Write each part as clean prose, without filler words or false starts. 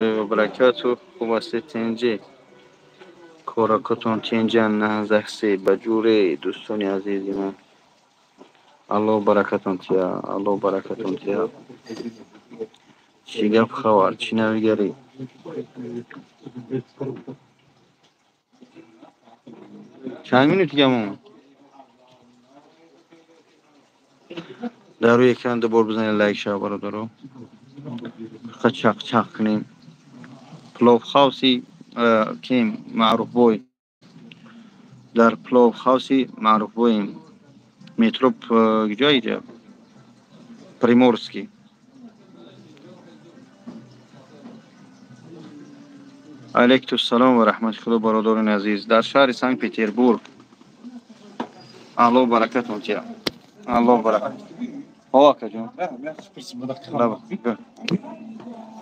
Ва баракату. Хуб ҳастед, тинҷӣ? Коракотон тинҷан, наҳзахсе ба ҷуре, дӯстони азизи ман. Аллоҳ баракатон тия, Аллоҳ баракатон тия. Чӣ гап, хабар, чӣ навигарӣ? Чанд минут дигамон? Дар рӯи экран дубор бизанед, лайк шава, бародаро. Фақат чақ-чақ кунем. Пловхауси ким Маъруфбой. Дар пловхауси Маъруфбоем. Метро куҷо иҷа? Приморский. Алейкум ва раҳмати худо, бародарони азиз. Дар шаҳри Санкт Петербург. Аллоҳ баракатон тия. Аллоҳ баракат. Ҳо, акаҷон.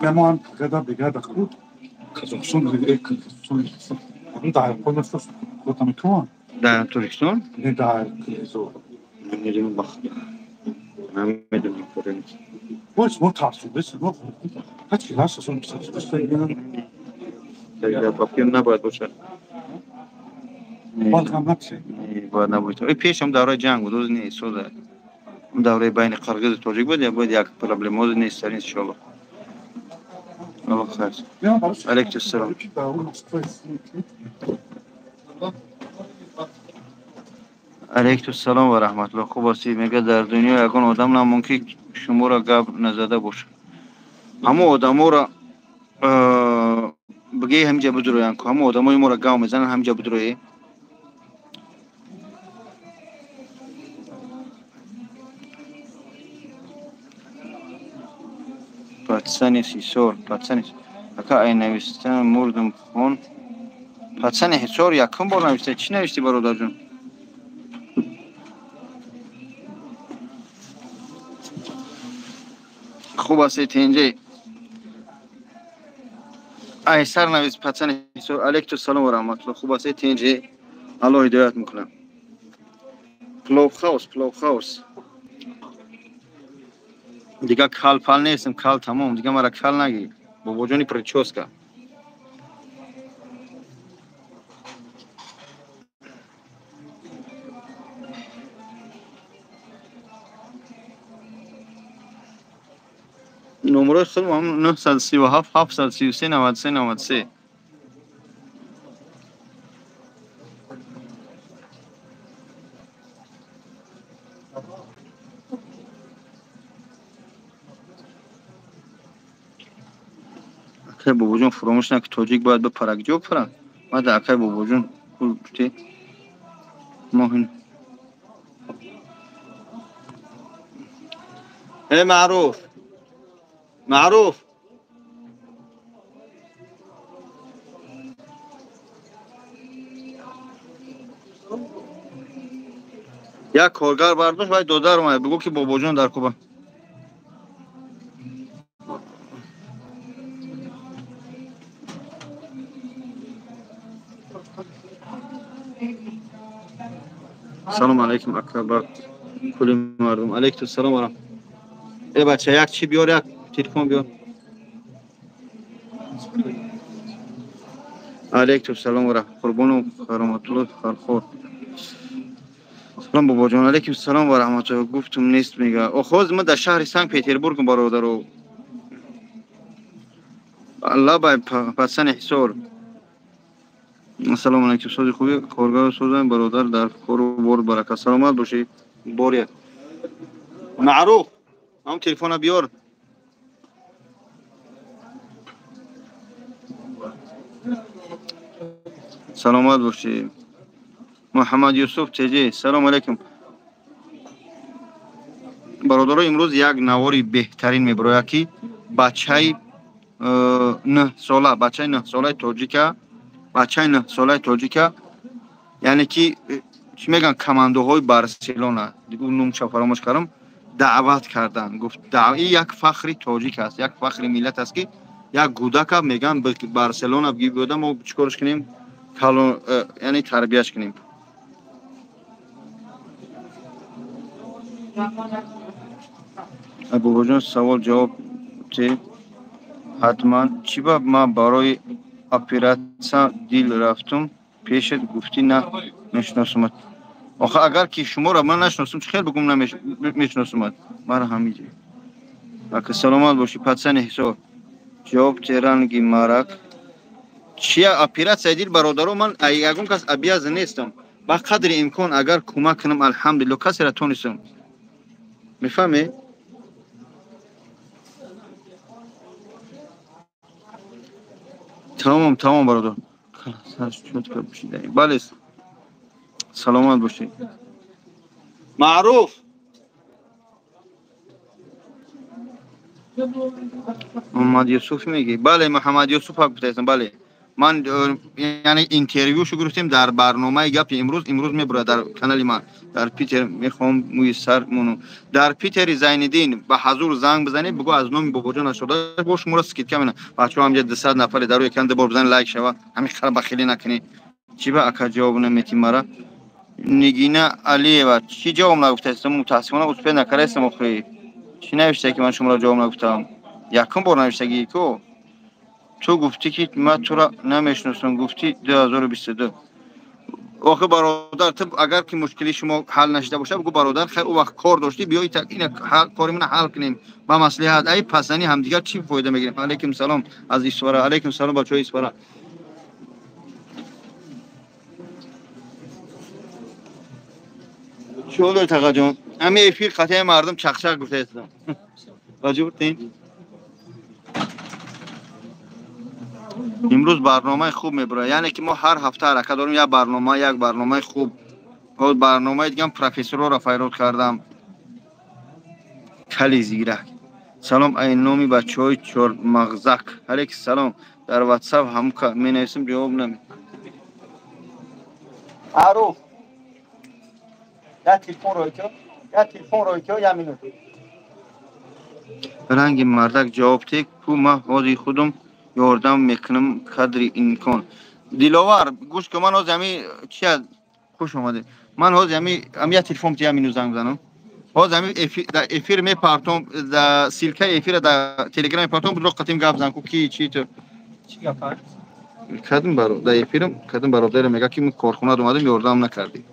Мемон гада бигада худ Казахстон, Казахстон. Дар Тоҷикистон? Дар Тоҷикистон? Не, дар Қирғизистон. Намедонам, бахт. Намедонам, коре нест. Боз мо тарсудест, мо ҳачи ҳаст, асон Папион набояд бошад. Бояд ғам набошад. Бояд набошад. Пешам давраи ҷанг буд, оз нест, соза. Давраи байни қирғизу тоҷик буд, бояд як проблема, оз нест, иншоаллоҳ. Аллоҳ хайр. Алейкум ассалом. Алейкум ассалом ва раҳматуллоҳ. Хуб ҳастӣ? Мегӯяд, дар дунё ягон одам намонд, ки шуморо гап назада бошад. Ҳамон одаморо бигӯи, ҳаминҷа бидуроянд ку, ҳамон одамои моро гав мезананд, ҳаминҷа бидуроед. Пацани Ҳисор, пацани ака, ай нависта мурдум хон. Пацани Ҳисор якум бор нависта. Чӣ навистӣ, бародарҷон? Хуб ҳастед, тинҷӣ? Ай сар навис, пацани Ҳисор. Алейкум салом ва раҳматуллоҳ. Хуб ҳастед, тинҷӣ? Аллоҳ ҳидоят мекунад. Пловхаус, пловхаус. Дига кал пал нестам, кал тамом, дига мара кал нагӣ. Бобоҷони прическа. Номерои худам 937 733 93 93. Акай бобоҷон, фуромӯш накун, тоҷик бояд бипара. Куҷо пара? Мада, акай бобоҷон, пул гуфтӣ. Моҳин. Э, Маъруф. Маъруф. Як коргар бардошт, вай додар омад. Бигӯ, ки бобоҷон дар Куба. Салом алейкум, ака, ба кулли мардум. Алейкум салом ва э бача, як чӣ биёр, як телефон биёр. Алейкум салом ва қурбону кароматулло фархор. Салом, бобоҷон. Алейкум салом ва раҳматулло. Гуфтум, нест, мега. Охоз ма дар шаҳри Санкт Петербург, бародаро. Лабай, пасани Ҳисор. Ассалому алайкум, сози хуби, коргару созам, бародар, дар кору бор барака. Саломат бошӣ. Боря. Маъруф, ҳам телефона биёр. Саломат бошӣ. Муҳаммад Юсуф теҷи. Салом алайкум. Бародаро, имрӯз як навори беҳтарин мебирояд, ки бачаи 9 сола, бачаи 9 солаи тоҷика, бачаи 9 солаи тоҷика, яъне ки чӣ мегӯянд, командоҳои Барселона, номша фаромӯш кардам, даъват карданд. Гуфт, ин як фахри тоҷик аст, як фахри миллат аст, ки як гудака мегӯянд, Барселона биёда, мо чӣ корш кунем, яъне тарбияш кунем. Бобоҷон, савол ҷавоб те. Ҳатман. Чӣ ба ман барои оператсия дил рафтум, пешат гуфтӣ на мешиносумат. Охир агар ки шуморо ман нашиносум, чӣ хел бигӯм намешиносумат? Мара ҳамиҷа. Ака саломат бошӣ, пацани ҳисоб. Ҷавоб теранги марак. Чия оператсияи дил бародаро, ман ягон кас обязан нестам. Ба қадри имкон агар кӯмак кунам, алҳамдулилло, касеро тонистам. Мефаҳмӣ? Тамом, тамом бародар. Бале, саломат бошед. Маъруф. Муҳаммад Юсуф мегӣ? Бале, Муҳаммад Юсуф гуфтаистам, бале. Ман яъне интервюшо гирифтем дар барномаи гапи имрӯз, имрӯз мебурад дар канали ман. Дар Питер мехоҳам мӯи сар монам. Дар Питери Зайниддин ба ҳазур занг бизанед, бигӯ аз номи Бобоҷон Ашода бо шуморо скидка менам. Бачаҳо ҳамҷа 200 нафаре дар рӯи экран ду бор бизанед лайк шава. Ҳамин хара бахилӣ накунед. Чӣ ба ака ҷавоб наметӣ мара? Нигина Алиева, чӣ ҷавоб нагуфтаистам? Мутаассифона успед накардаистам охирӣ. Чӣ навиштае ки ман шуморо ҷавоб нагуфтам? Якум бор навиштагӣ ку? Ту гуфтӣ ки ман туро намешиносам, гуфтӣ 2022. Охир бародар, ту агар ки мушкили шумо ҳал нашида бошад, бигӯ бародар, хайр, ӯ вақт кор доштӣ, биё ина кори мана ҳал кунем. Ба маслиҳат, ай пасани ҳамдигар чӣ фоида мегирем? Алайкум салом аз Исфара, алайкум салом бачаҳои Исфара. Чӣ ҳол дорӣ тағаҷон? Ҳамин эфир қатъияи мардум чақчақ гуфтаистам. Баҷо бурдем? Имрӯз барномаи хуб мебурад. Яъне ки мо ҳар ҳафта ҳаракат дорем як барнома, як барномаи хуб. Ҳол барномаи дигам профессорҳоро файрод кардам. Кали зирак. Салом ай номи бачаҳои чормағзак. Алейкум салом. Дар WhatsApp ҳамка менависам ҷавоб наме. Аруф. Я телефон рой ки? Я телефон рой ки? Я минут. Ранги мардак ҷавоб тек ку ман ҳози худум ёрдам мекунам қадри имкон. Диловар, гӯш кун, ман ҳозир ҳами чи хуш омадед. Ман ҳозир ҳами я телефон ти ҳамину занг занам. Ҳозир ҳами эфир мепартом, да ссылкаи эфира да телеграм мепартом, будро қатим гап зан ку ки чи ту. Чӣ гап аст? Кадим баро, да эфирам, кадим бародарам мега ки мо корхона омадем, ёрдам накардем.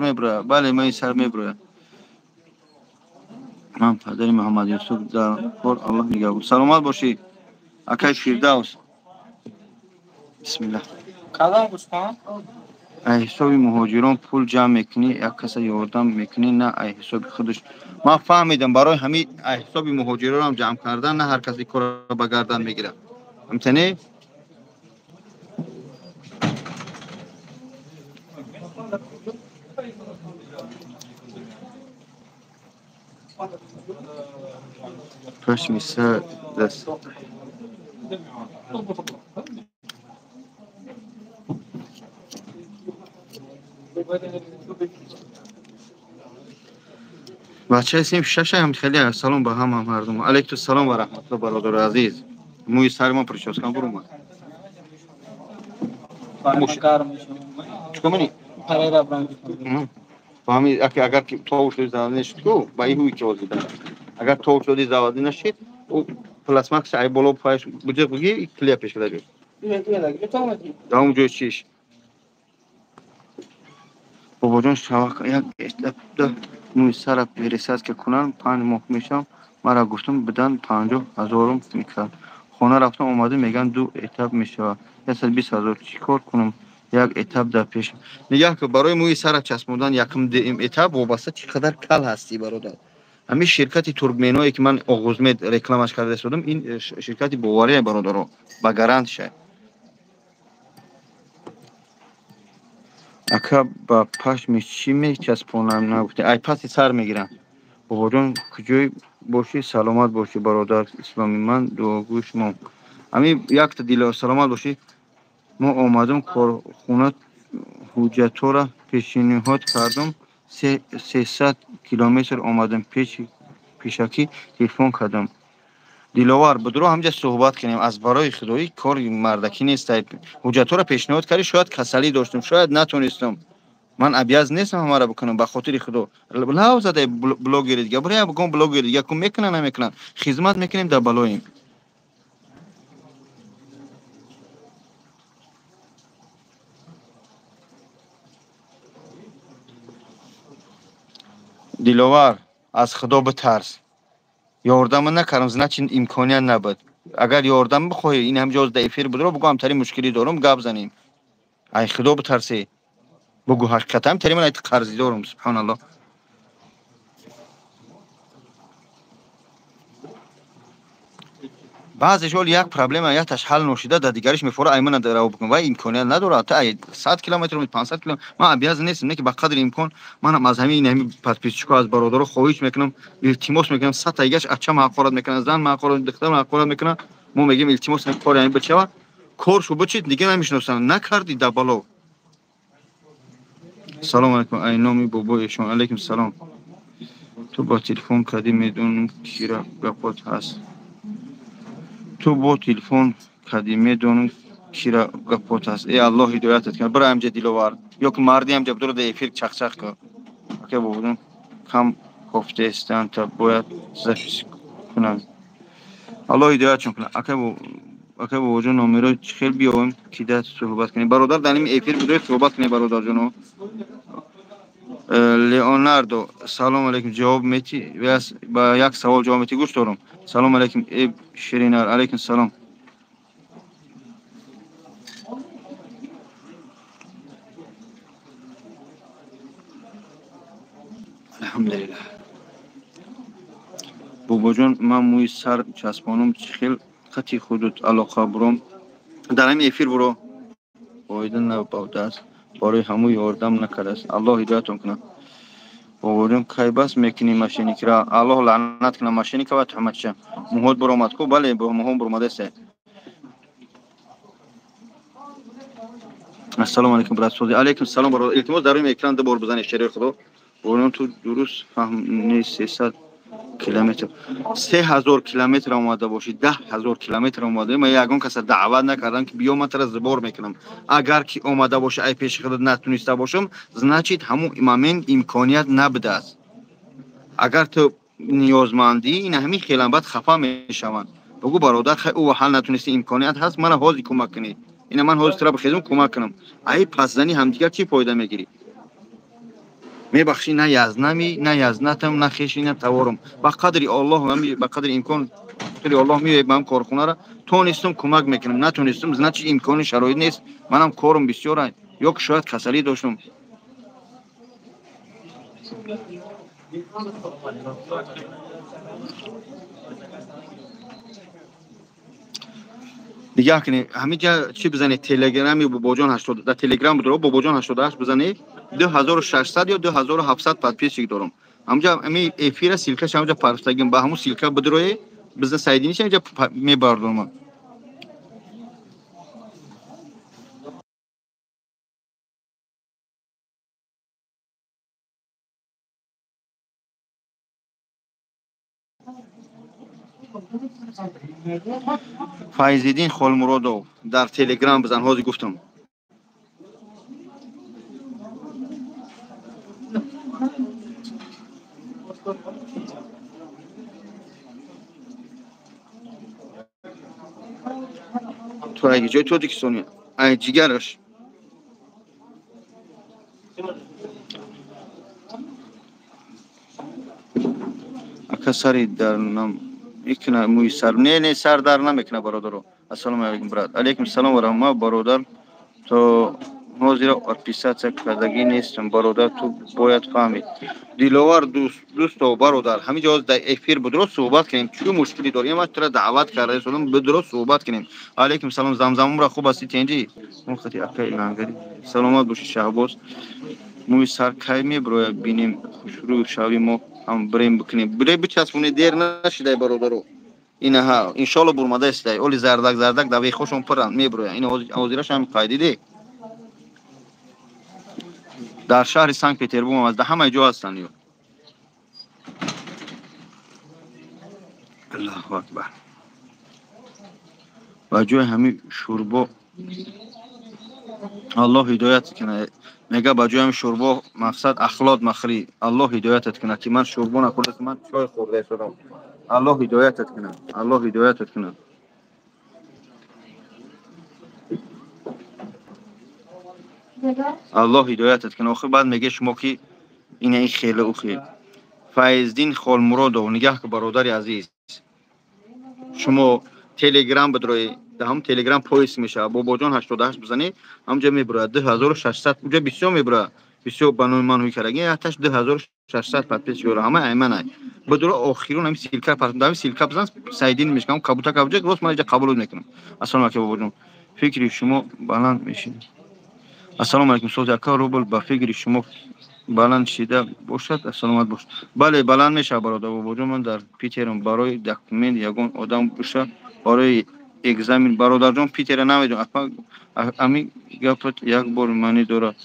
Меброяд. Бале, ман сар меброяд. Ман падари Муҳаммад Юсуф дар кор, Аллоҳ нигаҳбон. Саломат бошӣ, акай Фирдавс. Бисмиллаҳ. Кадом гӯсфанд? Ай ҳисоби муҳоҷирон пул ҷамъ мекунӣ, як каса ёрдам мекунӣ, на ай ҳисоби худаш. Ман фаҳмидам, барои ҳамин ай ҳисоби муҳоҷиронам ҷамъ кардан, на ҳар касе корро ба гардан мегирад. Ҳамтане? Пашми сар даст. Бачаи синфи шаша ҳам хеле салом ба ҳама мардум. Алайкум салом ва раҳматуллоҳ бародари азиз. Мӯи сари ман прическам буромад. Чикор мекунӣ? Фаҳми, агар ки тов шуди заводӣ нашид ку, ба ин ҳуи ки ҳозир агар тов шуди заводӣ нашид, ӯ пластмасса ай боло паяш буҷа буги клея пеш када ҷой. Дар он ҷои чиш. Бобоҷон шавақ як да мӯи сара пересадка кунан 5 моҳ мешавам. Мара гуфтам бидан 50 ҳазорум мекард. Хона рафтам омадам меган ду этап мешавад. 120 ҳазор чӣ кор кунам? Як этап дар пеш. Нигаҳ кун, барои мӯи сара часпондан якум дуюм этап вобаста чӣ қадар кал ҳастӣ бародар. Ҳамин ширкати туркменое ки ман Оғузмед рекламаш карда истодам, ин ширкати боварие, бародаро, ба гарантша. Ака, ба пашми чӣ мечаспонам нагуфте? Ай паси сар мегирам. Бобоҷон, куҷой бошӣ, саломат бошӣ, бародар исломи, ман дуогӯи шумо. Ҳамин якта дило, саломат бошӣ. Мо омадам корхона, ҳуҷҷатҳоро пешниҳод кардам, 300 километр омадам, пешакӣ телефон кардам. Диловар, будро ҳамҷа суҳбат кунем. Аз барои худоӣ кори мардакӣ нест. Ҳуҷҷатҳоро пешниҳод кардӣ, шояд касалӣ доштам, шояд натонистам. Ман обяз нестам ҳамаро бикунам, ба хотири худо. Лав задай блогери дига, бира ягон блогери дига ку мекунанд, намекунанд. Хизмат мекунем, дар балоем. Диловар, аз худо битарс. Ёрдама накардам, значит имконият набуд. Агар ёрдам бихоҳӣ, ин ҳамҷо дар эфир будро, бугӯ ҳамтари мушкилӣ дорум, гап занем. Ай худо битарсӣ. Бугӯ ҳақиқатан тари ман айти қарзӣ дорум, субҳоналлоҳ. Баъзе жол як проблема якташ ҳал ношида, дар дигариш мефора, ай мана раво бикун. Вай имконият надорад. Та ай 100 километр, 500 километр. Ман обяз нестам, не ки ба қадри имкон манам аз ҳамин ҳамин подписчико, аз бародаро хоҳиш мекунам, илтимос мекунам, 100 тайгаш ачам ҳақорат мекунад, зан ҳақорат, духтар ҳақорат мекунад. Мо мегӯем илтимос, кори ҳамин бичава. Кор шу бичид, дига намешиносам. Накарди дар бало. Салом алейкум, ай номи бобои шумо. Алейкум салом. Ту бо телефон кардӣ, медонам кира гапот ҳаст. Ту бо телефон кардӣ, медонам кира гапот ҳаст. Э Аллоҳ ҳидоятат кунад. Бира ҳамҷа Диловар. Ё ки марди ҳамҷа бидора дар эфир чақчақ кун. Ака бобоҷон, кам кофтаестанд, та бояд запис кунам. Аллоҳ ҳидоятшон кунад. Ака бобоҷон, номеро чӣ хел биёвем, ки да суҳбат кунем? Бародар, дар ин эфир бидоред суҳбат кунем, бародарҷоно. Леонардо, салом алейкум, ҷавоб мети? Ба як савол ҷавоб мети, гӯш дорум. Салом алейкум, э Ширинар, алейкум салом. Алҳамдулиллаҳ. Бобоҷон, ман мӯи сар часпонум, чӣ хел хати худут алоқа буром? Дар ҳамин эфир буро. Фоида набудааст, барои ҳамӯ ёрдам накардааст. Аллоҳ ҳидоятон кунад. Бобоҷон, кай бас мекунӣ мошенникра? Аллоҳ лаънат кунад мошенника ва туҳматча. Муҳот буромад ку? Бале, муҳот буромадааст. Ассалому алайкум, брат Сози. Алайкум салом, бародар. Илтимос, дар рӯи экран ду бор бизанед, шери худо. Бобоҷон, ту дуруст фаҳм нест, 300 километр. 3000 километр омада бошӣ, 10000 километр омада. Ман ягон каса даъват накардам ки биё, ман тара збор мекунам. Агар ки омада бошӣ, ай пеши худат натуниста бошам, значит ҳамун момент имконият набудааст. Агар ту ниёзмандӣ, ин ҳамин хелан баъд хафа мешаванд. Бугӯ бародар, хай ӯ ҳал натунисти, имконият ҳаст, мана ҳозир кӯмак кунӣ. Ина ман ҳозир тура бихезам кӯмак кунам. Ай пасзани ҳамдигар чӣ фоида мегирӣ? Мебахшӣ, на язнами, на язнатам, на хеши, на таворам. Ба қадри Аллоҳ, ба қадри имкон, қадри Аллоҳ меояд ба ҳам корхонара, тонистам кӯмак мекунам, натонистам, значит имкони шароит нест. Манам корам бисёр, ё ки шояд касалӣ доштам. Дигаҳ кунед, ҳаминҷа чӣ бизанед? Телеграми Бобоҷон 80, дар Телеграм будро Бобоҷон 88 бизанед, 2600 ё 2700 подписчик дорам. Ҳамҷа ҳамин эфира ссылкаш ҳамҷа парфтагим, ба ҳамун ссылка бидроe, биза сайдиниш ҳамҷа мебардорам. Файзиддин Холмуродов дар Телеграм бизан, ҳозир гуфтам. Ту ай ҷои Тоҷикистони, ай ҷигараш. Ака сари дар нам мекуна мӯи сар. Не, не, сар дар намекуна, бародаро. Ассалому алайкум, брат. Алайкум салом ва раҳма, бародар. То Ҳозира подписаться кардагӣ нестам, бародар, ту бояд фаҳмид. Диловар дӯсто, бародар, ҳамин ҷо дар эфир будро суҳбат кунем. Чӣ мушкилӣ дорем? Ман тура даъват карда истодам, будро суҳбат кунем. Алейкум салом, Замзамумра, хуб ҳастӣ, тенҷӣ? Хати акаи лангари. Саломат бошӣ, Шаҳбоз. Мӯи сар кай меброяд, бинем, хушрӯ шави, мо ҳам бирем бикунем. Бире бичаспонед, дер нашидай, бародаро. Инаҳа, иншоалло бурмада истай. Оли зардак зардак да вехошон пуранд, меброяд. Ин ҳозираш ҳам қайдиде. Дар шаҳри Санкт Петербург ҳам аст, дар ҳамаи ҷо ҳастанд ё. Аллоҳу акбар. Ба ҷои ҳамин шӯрбо Аллоҳ ҳидоят кунад. Мега ба ҷои ҳамин шӯрбо мақсад ахлот махрӣ. Аллоҳ ҳидоятат кунад, ки ман шӯрбо нахӯрда, ки ман чой хӯрда истодам. Аллоҳ ҳидоятат кунад. Аллоҳ ҳидоятат кунад. Аллоҳ ҳидоятат кунад. Охир баъд меге шумо ки ина ин хеле ӯ хел. Файздин Холмуродов, нигаҳ ки, бародари азиз. Шумо Телеграм бидрои, дар ҳам Телеграм поиск мешавад. Бобоҷон 88 бизанӣ, ҳамҷа мебирояд 2600, уҷа бисёр мебирояд. Бисёр ба номи ман ҳуй кардаги, яташ 2600 подписчик дора, ҳама айманай. Бидро охирон ҳамин ссылка пас, дар ссылка бизан, Сайдин мешкам, кабута кабуҷа, рост ман иҷа қабул мекунам. Ассалому алайкум, бобоҷон. Фикри шумо баланд мешид. Ассалому алайкум, соз ака, рубл ба фикри шумо баланд шида бошад, саломат бош. Бале, баланд мешавад, бародар бобоҷон, ман дар Питерам барои документ ягон одам боша барои экзамен, бародарҷон, Питера намедонам. Апа, ами гапат як бор маънӣ дорад.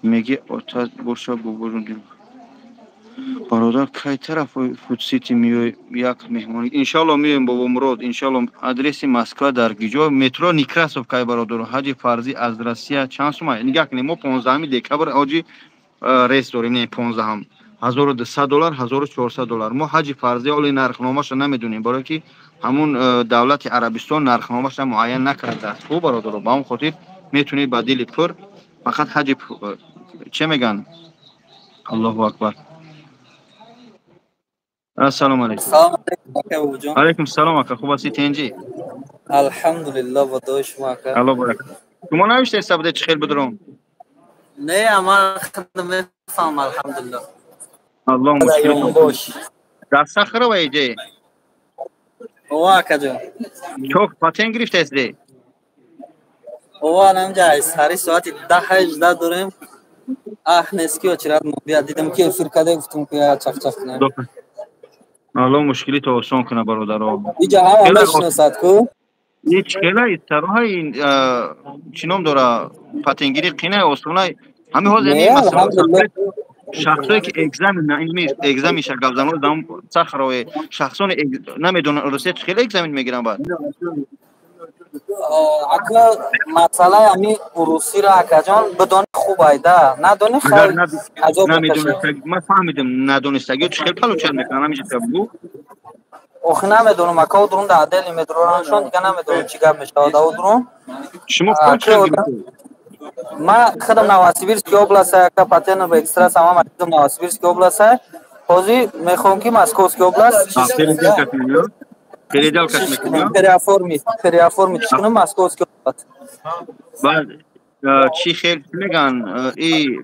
Меги отат боша, бобоҷон. Бародар, кай тарафи Фудсити меои як меҳмонӣ? Иншалло меоем, Бобомурод, иншалло. Адреси Москва дар гиҷо? Метро Некрасовкай, бародаро. Ҳаҷи фарзӣ аз Россия чанд сума? Нигаҳ кунед, мо 15 декабр ҳоҷи рейс дорем, не, 15-м. 1200 доллар, 1400 доллар. Мо ҳаҷи фарзӣ оли нархномаша намедонем, барое ки ҳамун давлати Арабистон нархномаша муайян накардааст. Хуб, бародаро, ба он хотир метавонед ба дили пур фақат ҳаҷи че мегӯянд? Аллоҳу акбар. Ассалому алайкум. Салом алайкум, ака Бобоҷон. Алайкум салом, ака, хуб ҳастӣ, тенҷӣ? Алҳамдулиллоҳ, ба дуои шумо, ака. Аллоҳ баракат. Шумо навиштаеста буде, чӣ хел бидуром? Не, ман худам мефаҳмам, алҳамдулиллоҳ. Аллоҳ мушкил. Бош. Дар Сахарова иҷе? Ова, акаҷон. Чок патент гирифтаест? Ова, анамҷа сари соати 10:18 дорем. Аҳ, нест ки очират мо бия дидам ки эфир каде, гуфтам ки я чақчақ кунем. Аллоҳ мушкилито осон кунад, бародаро. Иҷа ҳама мешиносад ку? Ҳеҷ хела истароҳа ин чӣ ном дора, патентгирӣ қина осона ҳамин ҳозир. Шахсое ки экзамен экзамен шагавзано Сахарове шахсоне намедонанд Русия чӣ хела экзамен мегиранд баъд. Ака, масъалаи ҳами урусиро, акаҷон, бидони хуб айда, надони хай азоб. Ман фаҳмидам, надонистагиё чӣ хел получать мекунанд, ҳамиҷа бугӯ. Охи, намедонам, ака, одрун да отдели медрораншон, дига намедонам чӣ гап мешавад одрун. Шумо? Ман худам Новосибирский область, ака, патент регистрация ман худам Новосибирский область, ҳозир мехоҳам ки Московский область переделка мекунӣ? Переоформить кунам Московский область. Баъд чӣ хел меган, и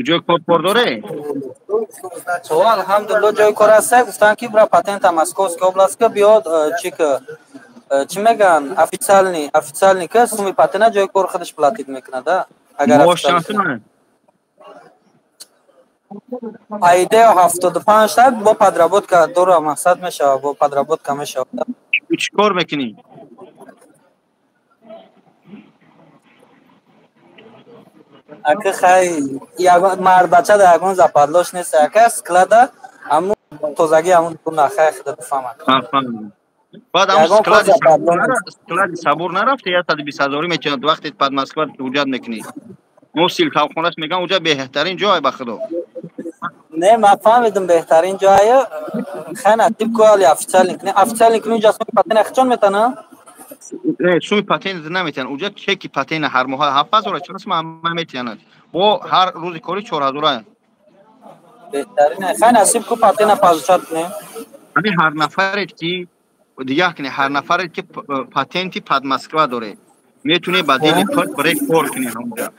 ҷои кор кор доре? О, алҳамдулилло, ҷои кор ҳаста. Гуфтанд ки бира патента Московский область ка биёд, чи ка чӣ меган, официальный ка суми патента ҷои кор худаш платить мекунад, да, агар маош чанд сумане? По идее 75 та, бо подработка дора, мақсад мешавад, бо подработка мешавад. Чӣ кор мекунӣ? Ака, хай, мардбача да ягон западлош нест, ака, склада ҳамун тозагӣ, ҳамун нахай худа бифаҳмад. Баъд ҳамун склади сабур нарафти, 120 ҳазорӣ метавонад, вақте под Москва ҳуҷҷат мекунӣ. Мо силкавхонаш мегӯям, уҷа беҳтарин ҷой, ба худо. Не, ман фаҳмидам, беҳтарин ҷое. Хай, насиб ку, али официальный кунӣ, официальный кунӣ, уҷа суми патент хичон метана? Не, суми патент наметиҳанд. Уҷа чеки патент ҳар моҳа 7000 чанд сума метиҳанд, бо ҳар рӯзи кори 4000. Беҳтарин. Хай, насиб ку, патента получать кунем. Ҳамин ҳар нафаре ки, дигар кунед, ҳар нафаре ки патенти под Москва доред, метавонед ба дили пур биред кор кунед ҳамунҷа.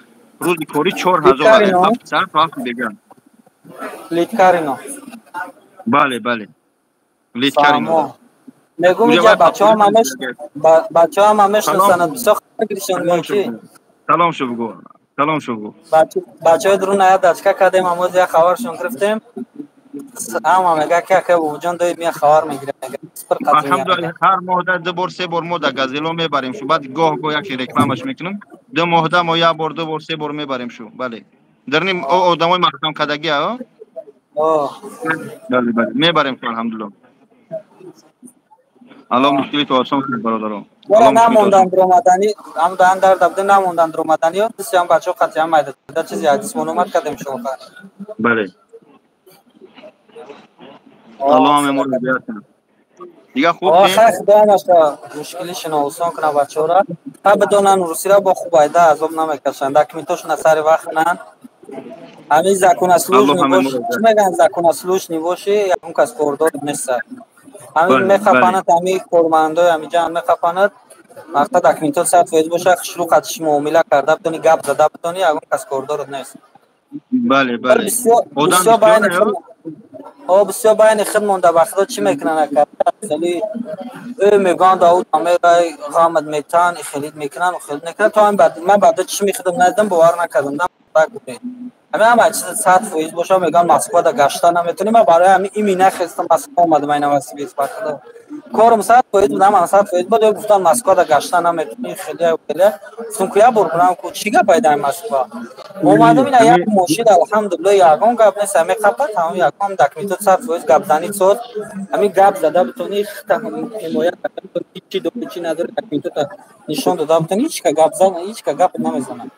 Рӯзи корӣ 4000, 7 сар то 7 бега. Литкарино. Бале, бале. Литкарино. Мегум иҷа бачаҳо ҳама мешиносанд, бисёр гиришон меки. Салом шу бугу. Салом шу бугу. Бачаҳои дуруна як дачка кардем, амоз як хабаршон гирифтем. Ҳама мега ки ака бобоҷон доим я хабар мегирем. Алҳамдулиллаҳ, ҳар моҳда 2 бор 3 бор мо дар газело мебарем шу. Баъд гоҳ гоҳ яке рекламаш мекунем. 2 моҳда мо 1 бор, 2 бор, 3 бор мебарем шу. Бале. Дарни одамои маҳкам кардагӣ, а? Бале, бале. Мебарем шу, алҳамдулиллаҳ. Аллоҳ мушкилито осон кунад, бародарон. Вала намондан дуромадани, ҳам дан дар дабда намондан дуромадани, дисиам бачаҳо қатъиян майда. Да чизи ҳадис омад кардем шумо. Бале. Аллоҳ ҳам моро ҳидоят кунад. Дига хуб. Хай, худо ҳамаша мушкилишона осон кунад бачаҳоро. Ҳа, бидонанд русиро бо хуб айда азоб намекашанд. Документошона сари вақт кунанд. Ҳамин законослушный боши, чӣ мегӯянд, законослушный боши, ягон кас кордор нест. Ҳамин мехапанад, ҳамин кормандои ҳамиҷа мехапанад. Вақта документот 100% боша, хушрӯ қатиш муомила карда битони, гап зада битони, ягон кас кордорот нест. Бале, бале. Бисёр байни бисёр байни худ монда, ба худо, чӣ мекунанд ака? Хеле ӯ мегӯянд, ауд мерай ғамат метан, хелит мекунанд, хелит мекунанд. То ман баъда чӣ мехудам надидам, бовар накардам. Ҳамин ҳама чиз 100% боша, мегӯянд Москвада гашта наметонӣ. Ман барои ҳамин ими нахестам, Москва омадам, ай Новосибирск, ба худо. Корам 100% буд, ҳама 100% буд, ё гуфтам Москвада гашта наметонӣ, хеле хеле. Гуфтам ку як бор бурам ку чӣ гап айда Москва. Омадам ина як мошин, алҳамдулиллоҳ, ягон гап нест, ҳамин қапат, ҳамин ягон документот 100%, гапзанӣ сод, ҳамин гап зада битонӣ, ҳимоя карда битонӣ, чӣ дорӣ, чӣ надорӣ, документота нишон дода битонӣ, ҳеҷ ка гап зан, ҳеҷ ка гап намезанад.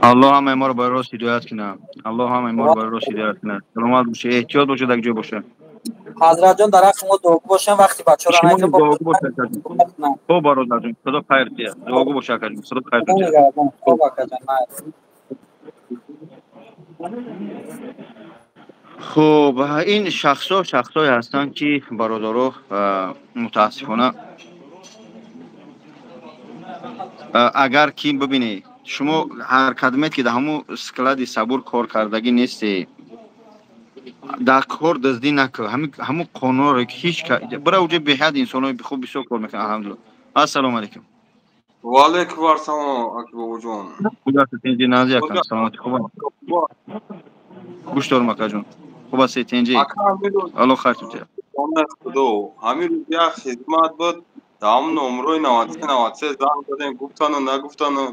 Аллоҳ ҳамаи моро ба рост ҳидоят кунад. Аллоҳ ҳамаи моро ба рост ҳидоят кунад. Саломат бошед, эҳтиёт бошед, як ҷой бошед. Ҳазратҷон, дар ҳаққи мо дуогӯ бошем, вақти бачаҳоро найдем. Дуогӯ бошед. Хуб, бародарҷон, худо хайр диҳад. Дуогӯ бош, акаҷон, худо хайр диҳад. Хуб, акаҷон. Хуб, ин шахсҳо шахсҳое ҳастанд, ки бародаро, мутаассифона, агар ки бибинед, шумо ҳар кадмет ки дар ҳамун склади сабур кор кардагӣ несте, дар кор дуздӣ накун. Ҳамун қонунро ки ҳеҷ бира уҷа беҳад инсонҳои хуб бисёр кор мекунанд, алҳамдулиллоҳ. Ассалому алайкум. Ва алайкум ассалом, аки бобоҷон. Хуб ҳастед, тинҷи, нази акам, саломатӣ, хуб? Гӯш дорам, акаҷон. Хуб ҳастед, тинҷи? Аллоҳ хайр тутиҳад. Худо, ҳамин рӯз як хизмат буд, дар ҳамун номрои 93 93 занг задем, гуфтану нагуфтану.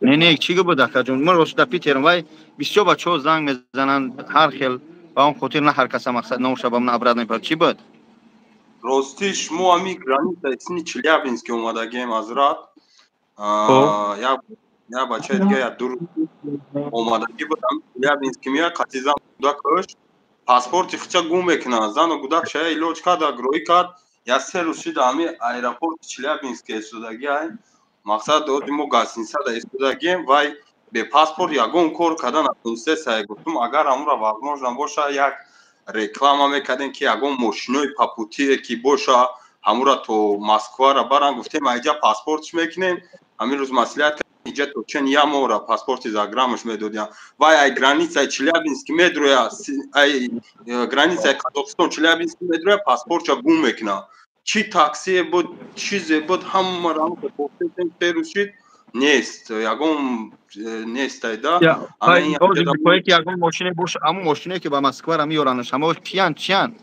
Не, не, чӣ буд, акаҷон? Ман рост дар Питерам, вай бисёр бачаҳо занг мезананд ҳар хел, ба он хотир на ҳар каса мақсад номша ба ман обратно мепарад. Чӣ буд? Ростӣ, шумо ҳамин границаи сини Челябинск омадагем, ҳазрат. Як бачаи дига як ду рӯз омадагӣ буд, Челябинск меяд, қатъи зан гудакаш паспорти хича гум мекунад. Зану гудак шая илоҷ кард, гроӣ кард, як 3 рӯз шид ҳамин аэропорти Челябинск истодагӣ ай. Мақсад ози мо гостиницада истодагем, вай бе паспорт ягон кор карда натонистесай. Гуфтум, агар ҳамура возможно боша, як реклама мекардем, ки ягон мошинои попутие ки боша, ҳамура то Москвара баран. Гуфтем, айҷа паспортш мекунем. Ҳамин рӯз маслиҳат, иҷа то чен як моҳра паспорти заграмаш медодиям. Вай ай границаи Челябинск медроя, ай границаи Қазоқистон Челябинск медроя, паспортша гум мекунад. Чӣ таксие буд, чизе буд, ҳамаро 3 рӯз шид, нест, ягон нест айда. Ки ягон мошине боша, ҳамон мошине ки ба Москвара меёранаш, ҳамо киян, чиян?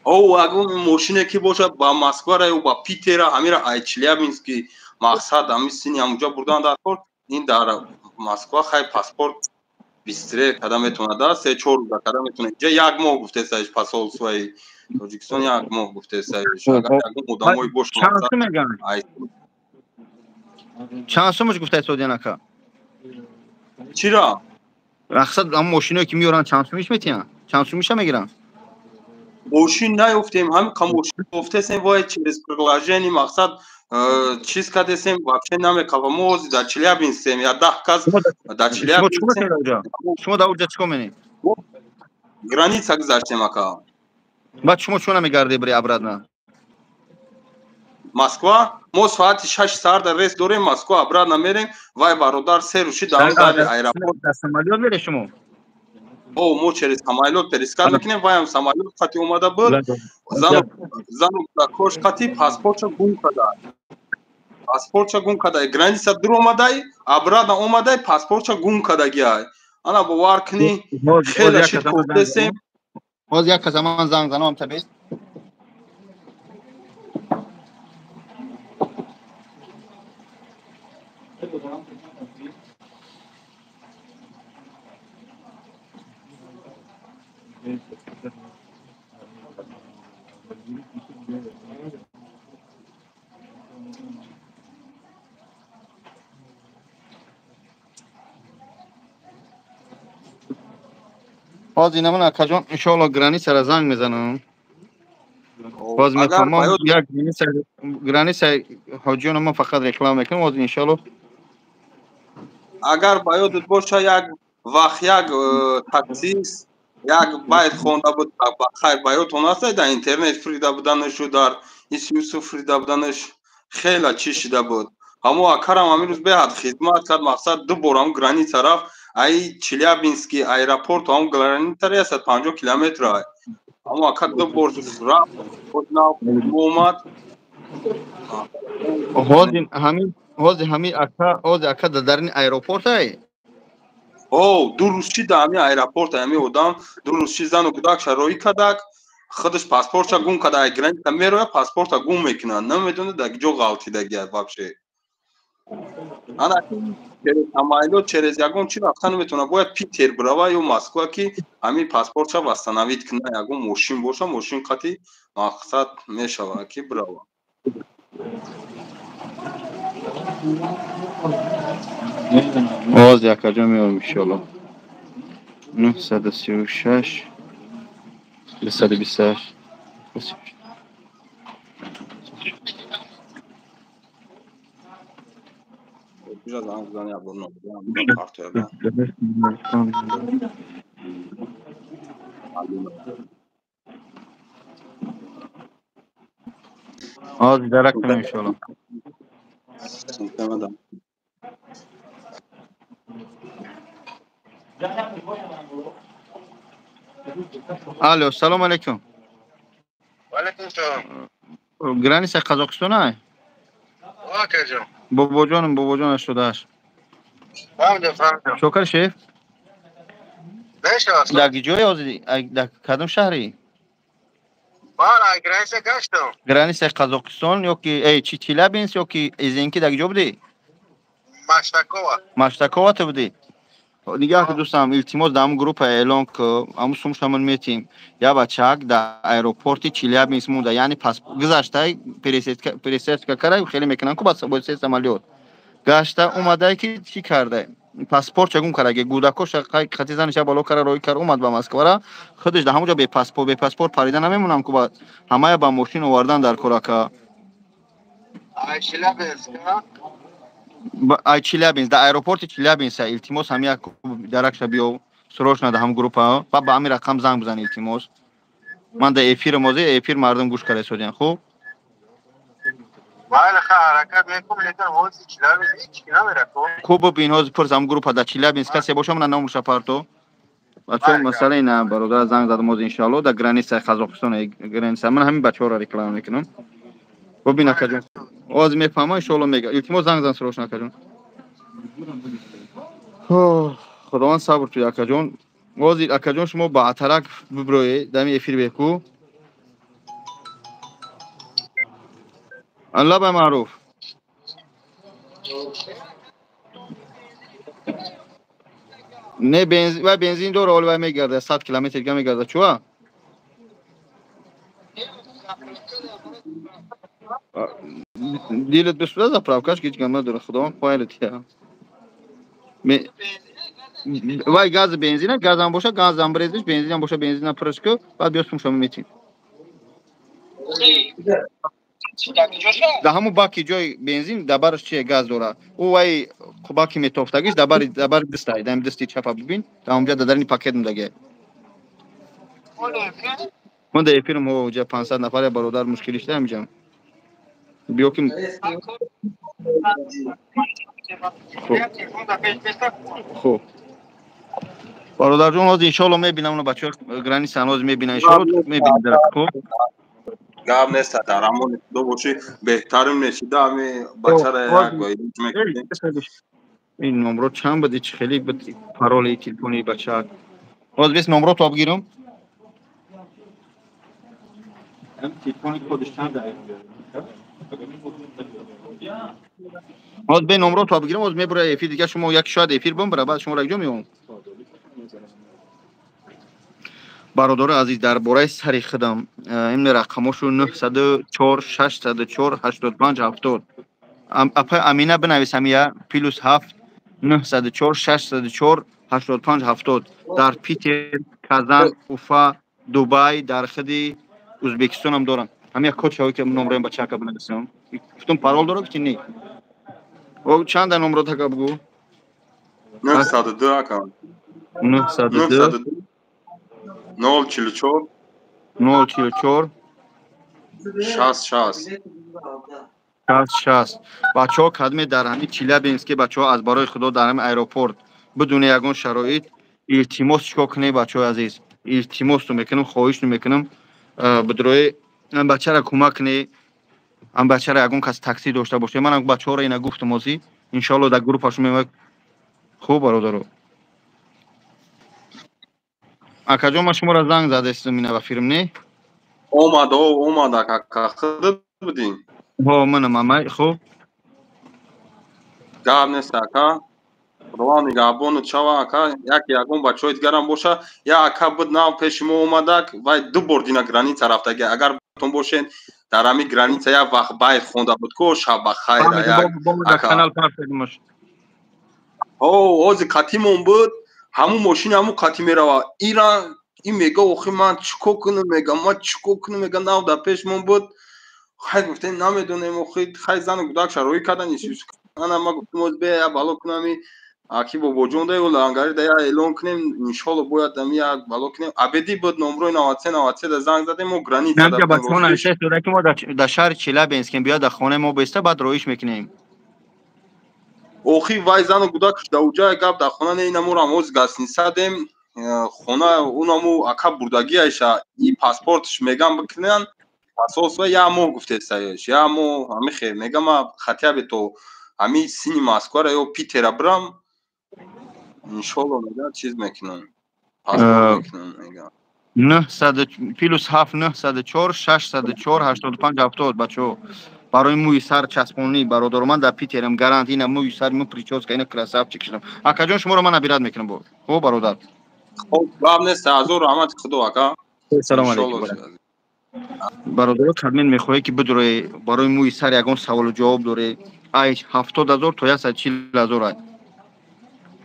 О, ягон мошине ки бошад, ба Москвара ё ба Питера, ҳамира ай Челябински, мақсад ҳами сини ҳамуҷа бурдан дар кор. Ин дар Москва хай паспорт быстрее карда метавонад, 3-4 рӯза карда метавонад. Инҷа як моҳ гуфтесаиш, посольствои Тоҷикистон як моҳ гуфтесаиш. Агар ягон одамои бош. Чанд сум мегӯянд? Чанд сумаш гуфтаи содиан, ака? Чира? Рақсад, ҳамон мошиное ки меёранд, чанд сумиш метиҳанд, чанд сумиша мегиранд? Мошин наёфтем, ҳамин қа мошин ёфтесем, вай через приложение, мақсад, чиз кардесем, вообще намекава. Мо ҳозир дар Челябинскем, я 10 кас дар Челябинск. Шумо дар уҷа чӣ кор менед? Граница гузаштем, ака. Баъд шумо чун намегардед бири обратно? Москва. Мо соати 6 саҳар дар рейс дорем, Москва обратно мерем. Вай бародар се рӯз шид дар аэропорт. Дар самолёт мере шумо? О, мо через самолёт пересадка мекунем, вайам самолёт қати омада буд. Зану кӯдакош қати паспортша гум карда. Паспортша гум карда. Граница дур омадай, обратно омадай, паспортша гум кардагиай. Ана бовар кунӣ, хеле шид кофтесем. Боз як каса ман занг занам табист. Боз ина ман акаҷон иншоалло границара занг мезанам. Боз мефаҳмам як граница ҳоҷиёна ман фақат реклама мекунам. Боз иншоалло агар ба ёдат боша як вақт як таксист як байт хонда буд, ба хайр ба ёдтон аст, дар интернет фирида буданашу дар исюсу фирида буданаш хеле чӣ шида буд. Ҳамо акарам ҳамин рӯз беҳад хизмат кард, мақсад ду бор ҳам граница рафт. Ай Челябинский аэропорт ҳам граница 150 километр ай. Ҳамо ака ду бор рафт, нав омад. Ҳозир ҳамин, ҳозир ҳамин ака, ҳозир ака дар ин аэропорт ай? О, ду рӯз шид дар ҳамин аэропорт, ҳамин одам ду рӯз шид зану кӯдакша роҳӣ кардак, худаш паспортша гум карда, ай граница мерояд, паспорта гум мекунад, намедонад дар ҷо ғалтидагиад вообще. Ана через самолёт, через ягон чи рафта наметавонад, бояд Питер бирава ё Москва ки ҳамин паспортша восстановить кунад, ягон мошин боша, мошин қати мақсад мешавад ки бирава. Боз якаҷо меоем иншоалло. 936 228. Ҳозир дарак кунем иншоалло. Алло, салом алейкум. Ва алейкум салом. Граница Қазоқистон ай? Акаҷон. Бобоҷоном, бобоҷон 88. Фаҳмидам, фаҳмидам. Шокар шеф? Мешавад. Дар ҷое ҳозир, дар кадом шаҳре? Ман ай граница гаштам. Граница Қазоқистон ё ки чи Челябинск ё ки Эзенки дар ҷо будӣ? Маштакова. Маштакова ту будӣ? Нигаҳ ки дӯстам, илтимос дар ҳамун группа эълон ки ҳамун сумшамон метим. Я бачак дар аэропорти Челябинск монда, яъне пас гузаштай пересадка карда, хеле мекунанд ку ба се самолёт. Гашта омадай ки чӣ карда? Паспорт ча гум карда, гудакоша хати заниша боло карда, роҳӣ карда, омад ба Москвара. Худаш дар ҳамун ҷо бепаспорт парида намемонам ку ба ҳамая ба мошин овардан дар кор ака. Ай Челябинск, ай Челябинск, дар аэропорти Челябинск илтимос ҳам як даракша биё срочно дар ҳам группа, ба ба ҳамин рақам занг бизан илтимос. Ман дар эфир мозе эфир мардум гӯш карда истодиям, хуб? Бале, ҳаракат мекунам, лекин ҳозир Челябинск ҳеҷ ки намерад. Хуб, бибин ҳозир пурс ҳам группа дар Челябинск касе боша, ман номерша парто. Бачаҳо масъала ина бародар занг задам ҳозир иншоалло дар границаи Қазоқистон, граница. Ман ҳамин бачаҳоро реклама мекунам. Бибин акаҷон. Ҳозир мефаҳмам иншоалло мега. Илтимос занг зан срочно акаҷон. Худованд сабр кунад акаҷон. Ҳозир акаҷон шумо ба атарак биброед дар ин эфир беку. Алло ба маъруф. Не бензин, вай бензин дора, оли вай мегарда, 100 километр дига мегарда. Чуа? Дилат бисуда заправкаш ҳеҷ гап надора, Худованд хоҳад я. Вай газ бензина, газам боша, газам брезиш, бензинам боша, бензинам пурш ку, баъд биё сумшама метим. Дар ҳамун баки ҷои бензин дар бараш чие газ дора. Ӯ вай баки метофтагиш дар бари дастай, дар дасти чапа бибин, дар онҷа дар дарини пакет мудаги. Ман дар эфирам ҳо ҷа 500 нафар бародар мушкилиш да ҳамиҷам. Биё ки хуб бародарҷон, ҳозир иншоалло мебинам, уна бачаҳо граница ҳозир мебинам, иншоалло мебинам. Хуб, гап нест, дар амони Худо бошӣ, беҳтарин мешида ами бачара як ин номро чанд буд, чи хеле буд пароли телефони бача. Ҳозир бес номро то бигирам. Телефони кодиш чанд? Ҳозир бе номро то бигирам, ҳозир мебура эфир дига, шумо як шояд эфир бимбара, баъд шуморо якҷо меом. Бародари азиз, дар бораи сари худам ин рақамошо 904 604 85 70. Апа Амина, бинавис ҳамия: +7 904 604 85 70. Дар Питер, Казан, Уфа, Дубай, дар худи Ӯзбекистонам дорам. Ҳамия код шавӣ ки номрои бачака бинависам. Гуфтум, парол дора, ки не? Чанда номро така бугӯ? 902, ака. 902. 044. 044. 60 60. 60 60. Бачаҳо, кадме дар ҳамин Челябинске, бачаҳо, аз барои Худо, дар ҳамин аэропорт бидуни ягон шароит, илтимос, чикор кунед, бачаҳои азиз? Илтимосту мекунам, хоҳишту мекунам, бидрои бачара кӯмак кунед. Ам бачара ягон кас такси дошта бошед, манам бачаҳоро ина гуфтам, озӣ иншоалло дар группашон мемояд. Хуб, бародаро, акаҷон, ман шуморо занг задастам, ина ба фирм не? Омад, омад, ака, худат будин? Ҳо, манам, амай, хуб. Гап нест, ака, Худованд нигаҳбонат шава, ака. Як ягон бачаҳои дигарам боша, як ака буд, нав пеши мо омадак, вай ду бор дина граница рафтаги. Агар тон бошен, дар ҳамин граница як вақт байт хонда буд ко, шаб ба хайр. Ака ҳозир қатимон буд, ҳамун мошини ҳамун қатӣ мерава. Ира ин мега: «Охи, ман чӣ кор кунам?» Мега: «Ман чӣ кор кунам?» Мега, нав дар пешмон буд. Хай, гуфтем, намедонем, охи, хай, зану кӯдак шароӣ кардан. Ана ма гуфтем, оз бе я бало кунами, аки бобоҷон да лангари да я эълон кунем, иншолло бояд ами як бало кунем. Абеди буд, номрои 93 93 да занг задем, мо граница. Ки мо дар шаҳри Челябинскем, биёд дар хонаи мо беста, баъд роиш мекунем. Охи, вай зану кӯдакш да уҷа, гап дар хона не, инаморам ҳоз гостиница дем, хона унаму ака бурдагӣ айша и паспортш мегам бикунан асос. Ва як моҳ гуфтесаеш, як моҳ ҳамихе мегам, хотя бы то ҳами сини Москвара ё Питера бирам, иншолло, мега, чиз мекунам, паспорт мекунам, мега. +7 904 604 85 70. Бачаҳо, барои мӯи сар часпонӣ, бародаро, ман дар Питерам, гарант. Ина мӯи сари мо, причёска, ина красавчик шудам. Акаҷон, шуморо ман набират мекунам бо. Хуб, бародар. Хуб, гап нест, ҳазор раҳмати Худо, ака. Салому алейкум, бародаро. Кадмен мехоҳе ки бидуре, барои мӯи сар ягон саволу ҷавоб доре, ай 70 000 то 140 000 ай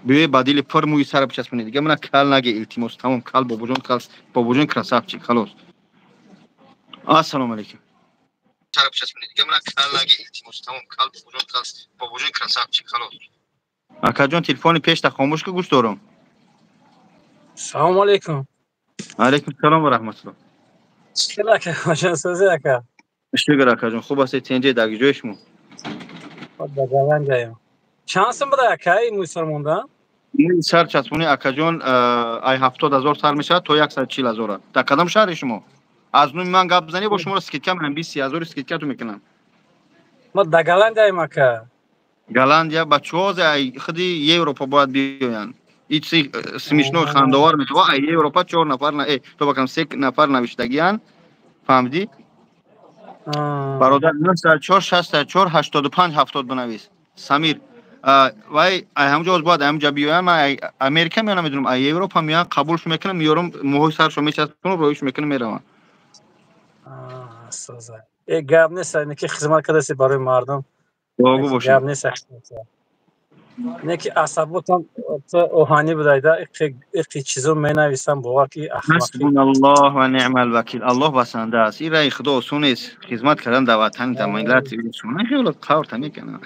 биёе, ба дили пур мӯи сара бичаспонед. Дига мана кал наге, илтимос. Тамом, кал бобоҷон, кал бобоҷон, красавчик, халос. Ассалому алейкум. Сара бичаспонед, дига мана кал наге, илтимос. Тамом, кал бобоҷон, кал бобоҷон, красавчик, халос. Акаҷон, телефони пешта хомӯш ки, гӯш дорам. Салому алейкум. Алейкум салом ва раҳматулло. Чӣ ака, ҳошансозӣ, ака? Шукр, акаҷон, хуб ҳастед? Тенҷе, дар ҷои шумо? Дар Голландияем. Чанд сум буда, ака, ин мӯи сар мондан? Мӯи сар часпонӣ, акаҷон, ай 70 000 сар мешавад то 140 000. Дар кадом шаҳри шумо? Аз номи ман гап занӣ, бо шуморо скидка менам, 20-30 ҳазори скидкату мекунам. Ма дар Голландияем, ака. Голландия. Бачаҳо ай худи Европа бояд биёянд. Ичи смешной, хандовар мешава. Ай Европа чор нафар, то бакам се нафар навиштагиянд, фаҳмидӣ, бародар? 904 604 85 70 бинавис, Самир. Вай ай ҳамҷо боз бояд ҳамҷа биёянд. Ман ай Америка меёнам, медонам, ай Европа меоянд, қабулш мекунам, меёрам, мӯҳои саршо мечаспонам, роиш мекунам, меравам. Э, гап нест, ки хизмат кардаси барои мардум. Дуогӯ бошед. Гап нест, не ки асаботам оҳанӣ будайда, иқи чизо менависам, бовар ки. Ҳасбуналлоҳ ва неъмал вакил. Аллоҳ басанда аст. Ин раи Худо осон нест, хизмат кардан дар ватани, дар миллат осон, хело қаврта мекунад.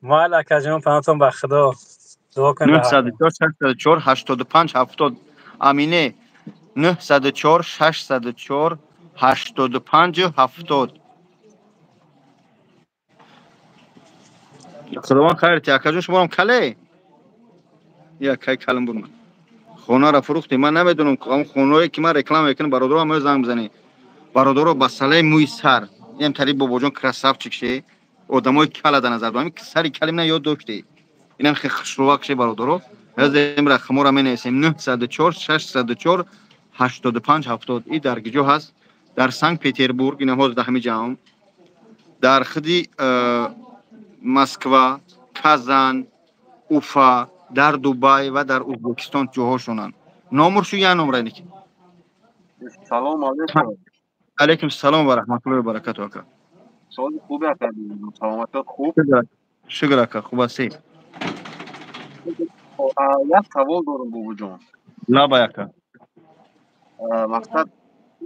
Майли, акаҷон, паноҳтон ба Худо, дуо кунед. 904 604 85 70. Амине, 904 604. 85 70. Худованд хайр ти акаҷон, шуморам кале? Як кай калам бурмад. Хонаро фурӯхтем. Ман намедонам, он хонаое ки ман реклама мекунам, бародаро ҳамаё занг бизанед. Бародаро, ба салаи мӯи сар. Инам тари бобоҷон красавчик ше. Одамои кала дар назар дорам. Сари калим на ёд доште. Инам хеле хушрӯвак ше, бародаро. Ҳазр имра хумора менависем 904 604 85 70. И дар киҷо ҳаст? Дар Санкт Петербург, инам ҳозир дар ҳамин ҷаҳон. Дар худи Москва, Казан, Уфа, дар Дубай ва дар Узбекистон ҷоҳошонанд. Номуршу я номра ники. Салом алейкум. Алейкум салом ва раҳматуллоҳи ва баракатуҳ, ака. Соли хубе, ака, саломатият хуб? Шукр, ака, хуб ҳастӣ? Як савол дорам, бобоҷон. Лабай, ака. Мақсад,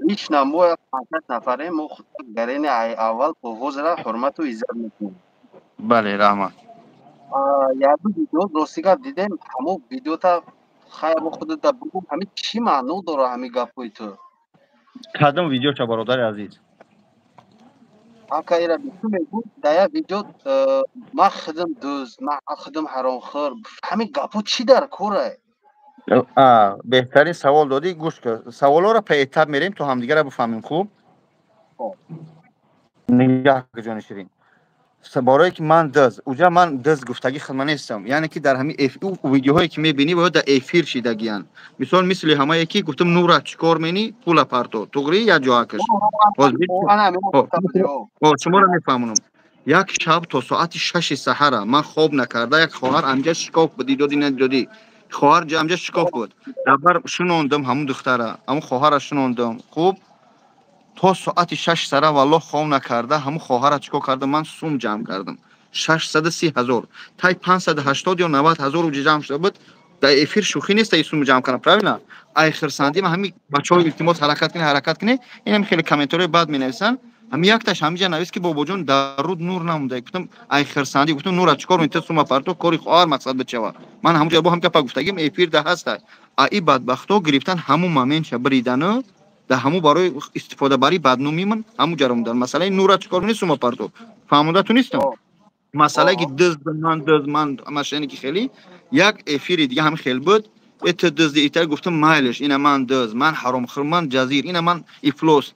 лично мо як панҷ нафарем, мо гарени аввал то ҳозира ҳурмату иззат мекунем. Бале, раҳмат. Як видео, рости гап, дидем, ҳамон видеота хайр, мо худата бугум, ҳамин чӣ маъно дора ҳамин гапҳои ту? Кадом видеоша, бародари азиз? Ака, ира ту мегӯ, дар як видео ман худам дузд, ман худам ҳаромхӯр, ҳамин гапҳо чӣ дар корай? Беҳтарин савол додӣ. Гӯш кун, саволҳоро поэтап мерем, то ҳамдигарро бифаҳмем. Хуб, нигаҳ, ҷони ширин, барое ки ман дыз, уҷа ман дыз гуфтагӣ хидма нестам, яъне ки дар ҳамин видеоҳое ки мебинӣ, бояд дар эфир шидагиянд. Мисол, мисли ҳамае ки гуфтам, нура чӣ кор менӣ, пула парто, туғри як ҷоакаш. Шуморо мефаҳмонам. Як шаб то соати 6-и саҳара ман хоб накарда, як хоҳар амҷа шикоф буд, дидодӣ, надидодӣ, хоҳар амҷа шикоф буд, дабар шунондам ҳамун духтара, ҳамун хоҳара шунондам. Хуб, то соати 6 сара, валлоҳ, хоб накарда, ҳамун хоҳара чӣ кор кардам? Ман сум ҷамъ кардам, 630 000, тай 580 ё 90 000 ҷамъ шуда буд дар эфир. Шӯхӣ нест ай сум ҷамъ кардам, правильно? Ай хирсандӣ ман ҳамин бачаҳо, илтимос, ҳаракат кунед, ҳаракат кунед. Инам хеле комментариҳои бад менависанд. Ҳамин якташ ҳамиҷа навист, ки бобоҷон, дар руд нур намонда. Гуфтам, ай хирсандӣ гуфтам, нура чӣ кор мекунӣ, сума парто, кори хоҳар мақсад бичава. Ман ҳамуҷа бо ҳам гапа гуфтагим, эфир да ҳаста. А и бадбахто гирифтан, ҳамун моментша бридану дар ҳамун барои истифодабарии бадномӣ ман ҳамун ҷаро мондан. Масъалаи нура чӣ кор мекунӣ, сума парто, фаҳмода ту нистам. Масъалае ки дызд, ман дызд, ман машине ки хеле як эфири дига ҳам хел буд, это дызди ита, гуфтам, майлиш, ина ман дызд, ман ҳаромхӯр, ман ҷазир, ина ман ифлос,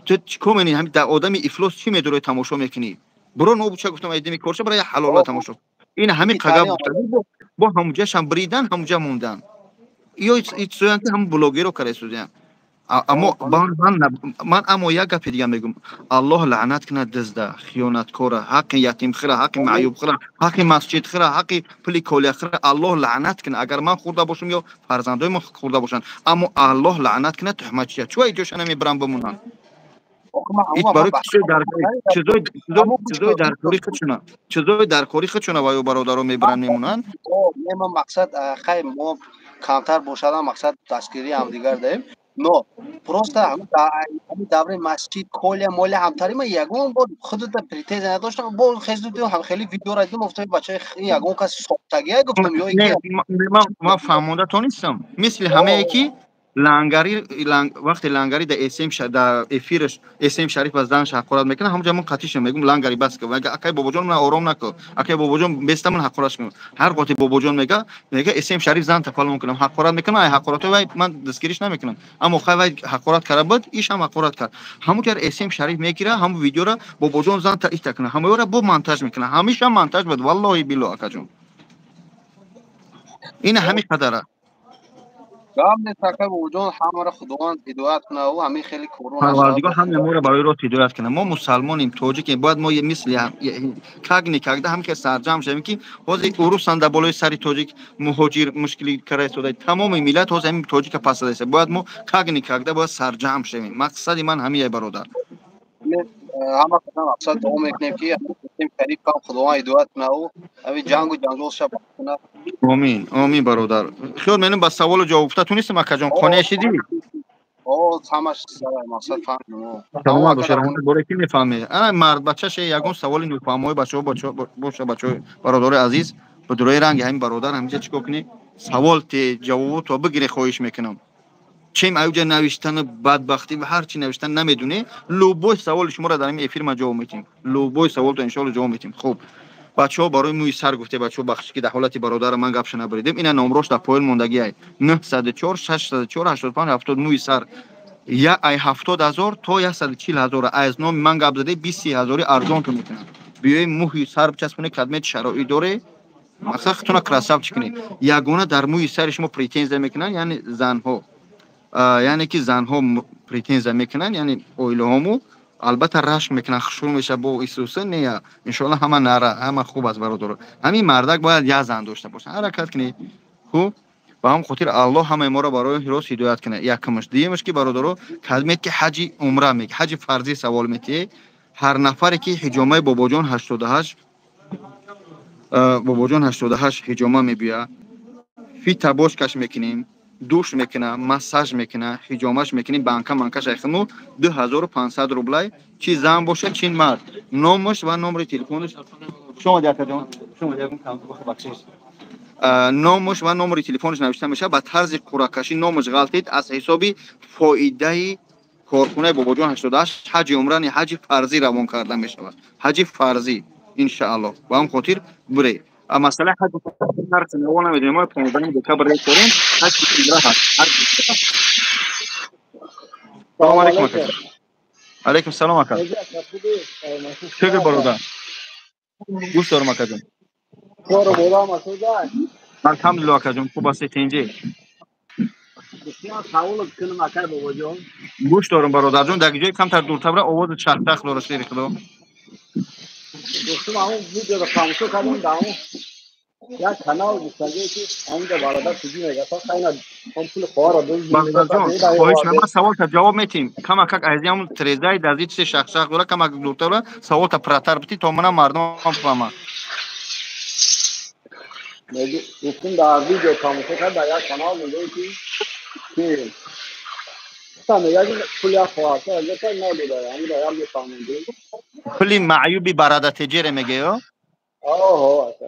ту чӣ кор менӣ? Ҳами дар одами ифлос чӣ медорӣ, тамошо мекунӣ? Буро нобуча, гуфтам, ай дими корша бара, як ҳалола тамошо. Ин ҳамин қага гуфта, бо ҳамуҷашам бридан, ҳамуҷа мондан. Ё итсоян ки ҳамун блогеро кара истодиян. Аммо ман, аммо як гапи дига мегӯм: Аллоҳ лаънат кунад дизда, хиёнаткора, ҳаққи ятимхӯра, ҳаққи маъюбхӯра, ҳаққи масҷидхӯра, ҳаққи пули колияхӯра Аллоҳ лаънат кунад, агар ман хӯрда бошам ё фарзандои мо хӯрда бошанд. Аммо Аллоҳ лаънат кунад туҳматчия. Чӯ иҷоша намебарам бимонанд? Барои чизои дар кори худшуна, чизои дар кори худшуна ва ё бародаро мебаранд, мемонанд. Ма мақсад, хай, мо камтар бошадам, мақсад, дастгирии ҳамдигар даем, но просто ҳамин давраи масҷид, колия моля ҳамтари ма ягон бор худата претензия надоштам. Бо хезду ҳам хеле видеора дидам, гуфтам, бачаи, ягон кас сохтагия, гуфтам, ё Ман фаҳмонда тонистам, мисли ҳамае ки лангари, вақте лангари дар СМ, дар эфираш СМ Шариф аз занаш ҳақорат мекунад, ҳамонҷа ман қатиша мегӯм: «Лангари, бас кун». Мега: «Акай бобоҷон, ман ором накун, акай бобоҷон, беста ман ҳақорат мекунам». Ҳар гоҳ бобоҷон мега СМ Шариф зан тафаллон кунам, ҳақорат мекунам, ай ҳақоратҳои вай ман дастгириш намекунам. Аммо хай, вай ҳақорат карда буд, иш ҳам ҳақорат кард. Ҳамон ҷар СМ Шариф мегира ҳамон видеора, бобоҷон зан та ита кунад, ҳамаёра бо монтаж мекунад. Ҳамеша монтаж буд, валлоҳи билло, акаҷон, ин ҳамин қадара. Гап нест, ака бобоҷон, ҳамаро Худованд ҳидоят кунад ва ҳамин хеле корона. Парвардигор ҳамаи моро барои рост ҳидоят кунад. Мо мусалмонем, тоҷикем, бояд мо мисли как никогда ҳам ки сарҷамъ шавем, ки ҳозир урусан дар болои сари тоҷик муҳоҷир мушкили кара истода, тамоми миллат ҳозир ҳамин тоҷика пас задаиста. Бояд мо как никогда бояд сарҷамъ шавем. Мақсади ман ҳамин, бародар. Ҳама қадам мақсад дуо мекунем, ки Шариф ҳам Худованд ҳидоят кунад, ҳамин ҷангу ҷанҷол шаб кунад. Омин, омин, бародар. Хиёл менам, ба саволу ҷавоб гуфта тунистам, акаҷон, қонеъ шидӣ? Ҳамаш мақсад фаҳмидем. Саломат бошед, раҳмат. Боре ки мефаҳме, ана мардбачаше, ягон саволи нофаҳмои бачаҳо боша, бачаҳои бародарои азиз, ба дурои ранги ҳамин бародар ҳаминҷа чӣ кор кунӣ, савол те, ҷавобото бигире, хоҳиш мекунам. Чем аюҷа навиштану бадбахтӣ ва ҳар чи навиштан намедуне. Любой саволи шуморо дар ҳамин эфир ман ҷавоб метиҳем. Любой саволто иншоалло ҷавоб метиҳем. Хуб, бачаҳо, барои мӯи сар гуфте, бачаҳо, бахшиш, ки дар ҳолати бародара ман гапша набаридем. Ина номрош дар поён мондагиай: 904 604 85 70. Мӯи сар я ай 70 000 то 140 000. Аз номи ман гап заде, 20 ҳазори арзонтон мекунам. Биёи, мӯҳи сар бичаспоне, кадмет шароит доре, мақсад худтона красавчик кунед. Ягона дар мӯи сари шумо претензия мекунанд, яъне занҳо, яъне ки занҳо претензия мекунанд, яъне оилаҳомо албатта рашк мекунанд, хушрӯ меша бо исуса. Не, иншоалло, ҳама нара, ҳама хуб аст, бародаро. Ҳамин мардак бояд як зан дошта бошад, ҳаракат кунед. Хуб, ба ҳам хотир Аллоҳ ҳамаи моро барои рост ҳидоят кунад. Якумаш. Дуюмаш, ки бародаро, кадмет ки ҳаҷи умра мег, ҳаҷи фарзӣ савол метиҳе. Ҳар нафаре ки ҳиҷомаи Бобоҷон 88, Бобоҷон 88 ҳиҷома мебиёя, фитобочкаш мекунем, душ мекуна, массаж мекуна, ҳиҷомаш мекунем, банка манкаш айхиму 2500 рублай. Чи зан боша, чи мард, номаш ва номери телефонаш. Хуш омадӣ, акаҷон, хуш омадӣ. Бахшиш, номаш ва номери телефонаш навишта мешавад. Ба тарзи қуръакашӣ номаш ғалтид, аз ҳисоби фоидаи корхонаи Бобоҷон 88 ҳаҷи умрани ҳаҷи фарзӣ равон карда мешавад. Ҳаҷи фарзӣ, иншааллоҳ. Ба ҳам хотир буре. Масъалаи ҳаҷи нархи наво намедонем, мо 15 декабр дорем, ҳаҷи умра ҳаст. Салом алейкум, ака. Алейкум салом, ака. Шукр, бародар, гӯш дорам, акаҷон. Алҳамдулилло, акаҷон, хуб ҳастед, тинҷӣ? Гӯш дорам, бародарҷон. Дар ҷои камтар дуртар бира, овози чахчах дора, шери худо. Гуфтам, ҳамон видеоро тамошо кардам, дар ҳамон як канал гуфтагие, ки ҳамонҷо бародар чизи мега, хайна он пули хоҳарро. Бародарҷон, хоҳиш, ман саволта ҷавоб метиҳем. Камакак аз ҳамон трезаи дази чизе шахшах дора, камак дуртар бира, саволта пратар битӣ, то манам мардум фаҳманд. Гуфтам, дар видео тамошо кард, дар як канал мегӯяд, ки мега, пули як хоҳарша надода, ҳамонро як мефаҳмем. Пули маъюби барадатеҷере мегӯё? Оҳо, ака.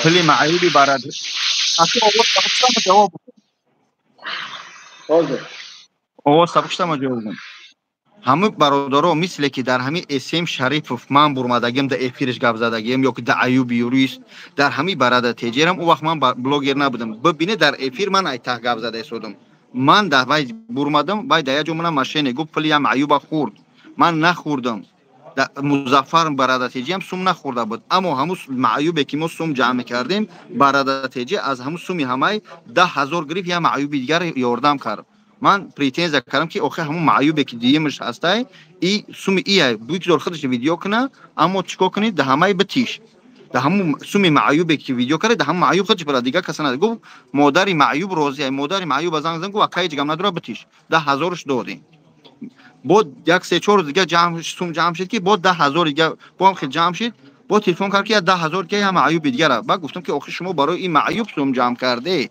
Пули маъюби барада ҷавоб. Ҳозир. Овоз сабук шудама, ҷавоб. Ҳамин бародаро, мисле ки дар ҳамин Эсем Шарипов ман бурмадагиам, дар эфириш гап задагиам, ё ки дар Аюби юрист, дар ҳамин барада теҷерам, он вақт ман блогер набудам. Бибине, дар эфир ман айтаҳ гап зада истодам. Ман дар вай бурмадам, вай дар як ҷо мана машине гуфт, пули ям аюба хӯрд. Ман нахӯрдам. Музаффар барадатеҷиам сум нахӯрда буд, аммо ҳамун маъюбе ки мо сум ҷамъ мекардем, барадатеҷӣ аз ҳамун суми ҳамаи 10 000 гирифт, як маъюби дигар ёрдам кард. Ман претензия кардам, ки охир ҳамун маъюбе ки дуюмаш ҳастай, и суми ия бигзор худаш видео куна, аммо чӣ кор кунед, да ҳамаи битиш, да ҳамун суми маъюбе ки видео кард, да ҳамун маъюб худаш бара, дигар каса нада. Гуфт, модари маъюб розия. Модари маъюба занг зан, гуфт, акай, ҳеҷ гап надора, битиш. 10 000-ш додем. Бо як се чор рӯз дига ҷамъ сум ҷамъ шид, ки бо 10 000 дига бо ҳам хел ҷамъ шид. Бо телефон кард, ки як 10 000 дига як маъюби дигара. Баъд гуфтам, ки охир шумо барои ин маъюб сум ҷамъ карде,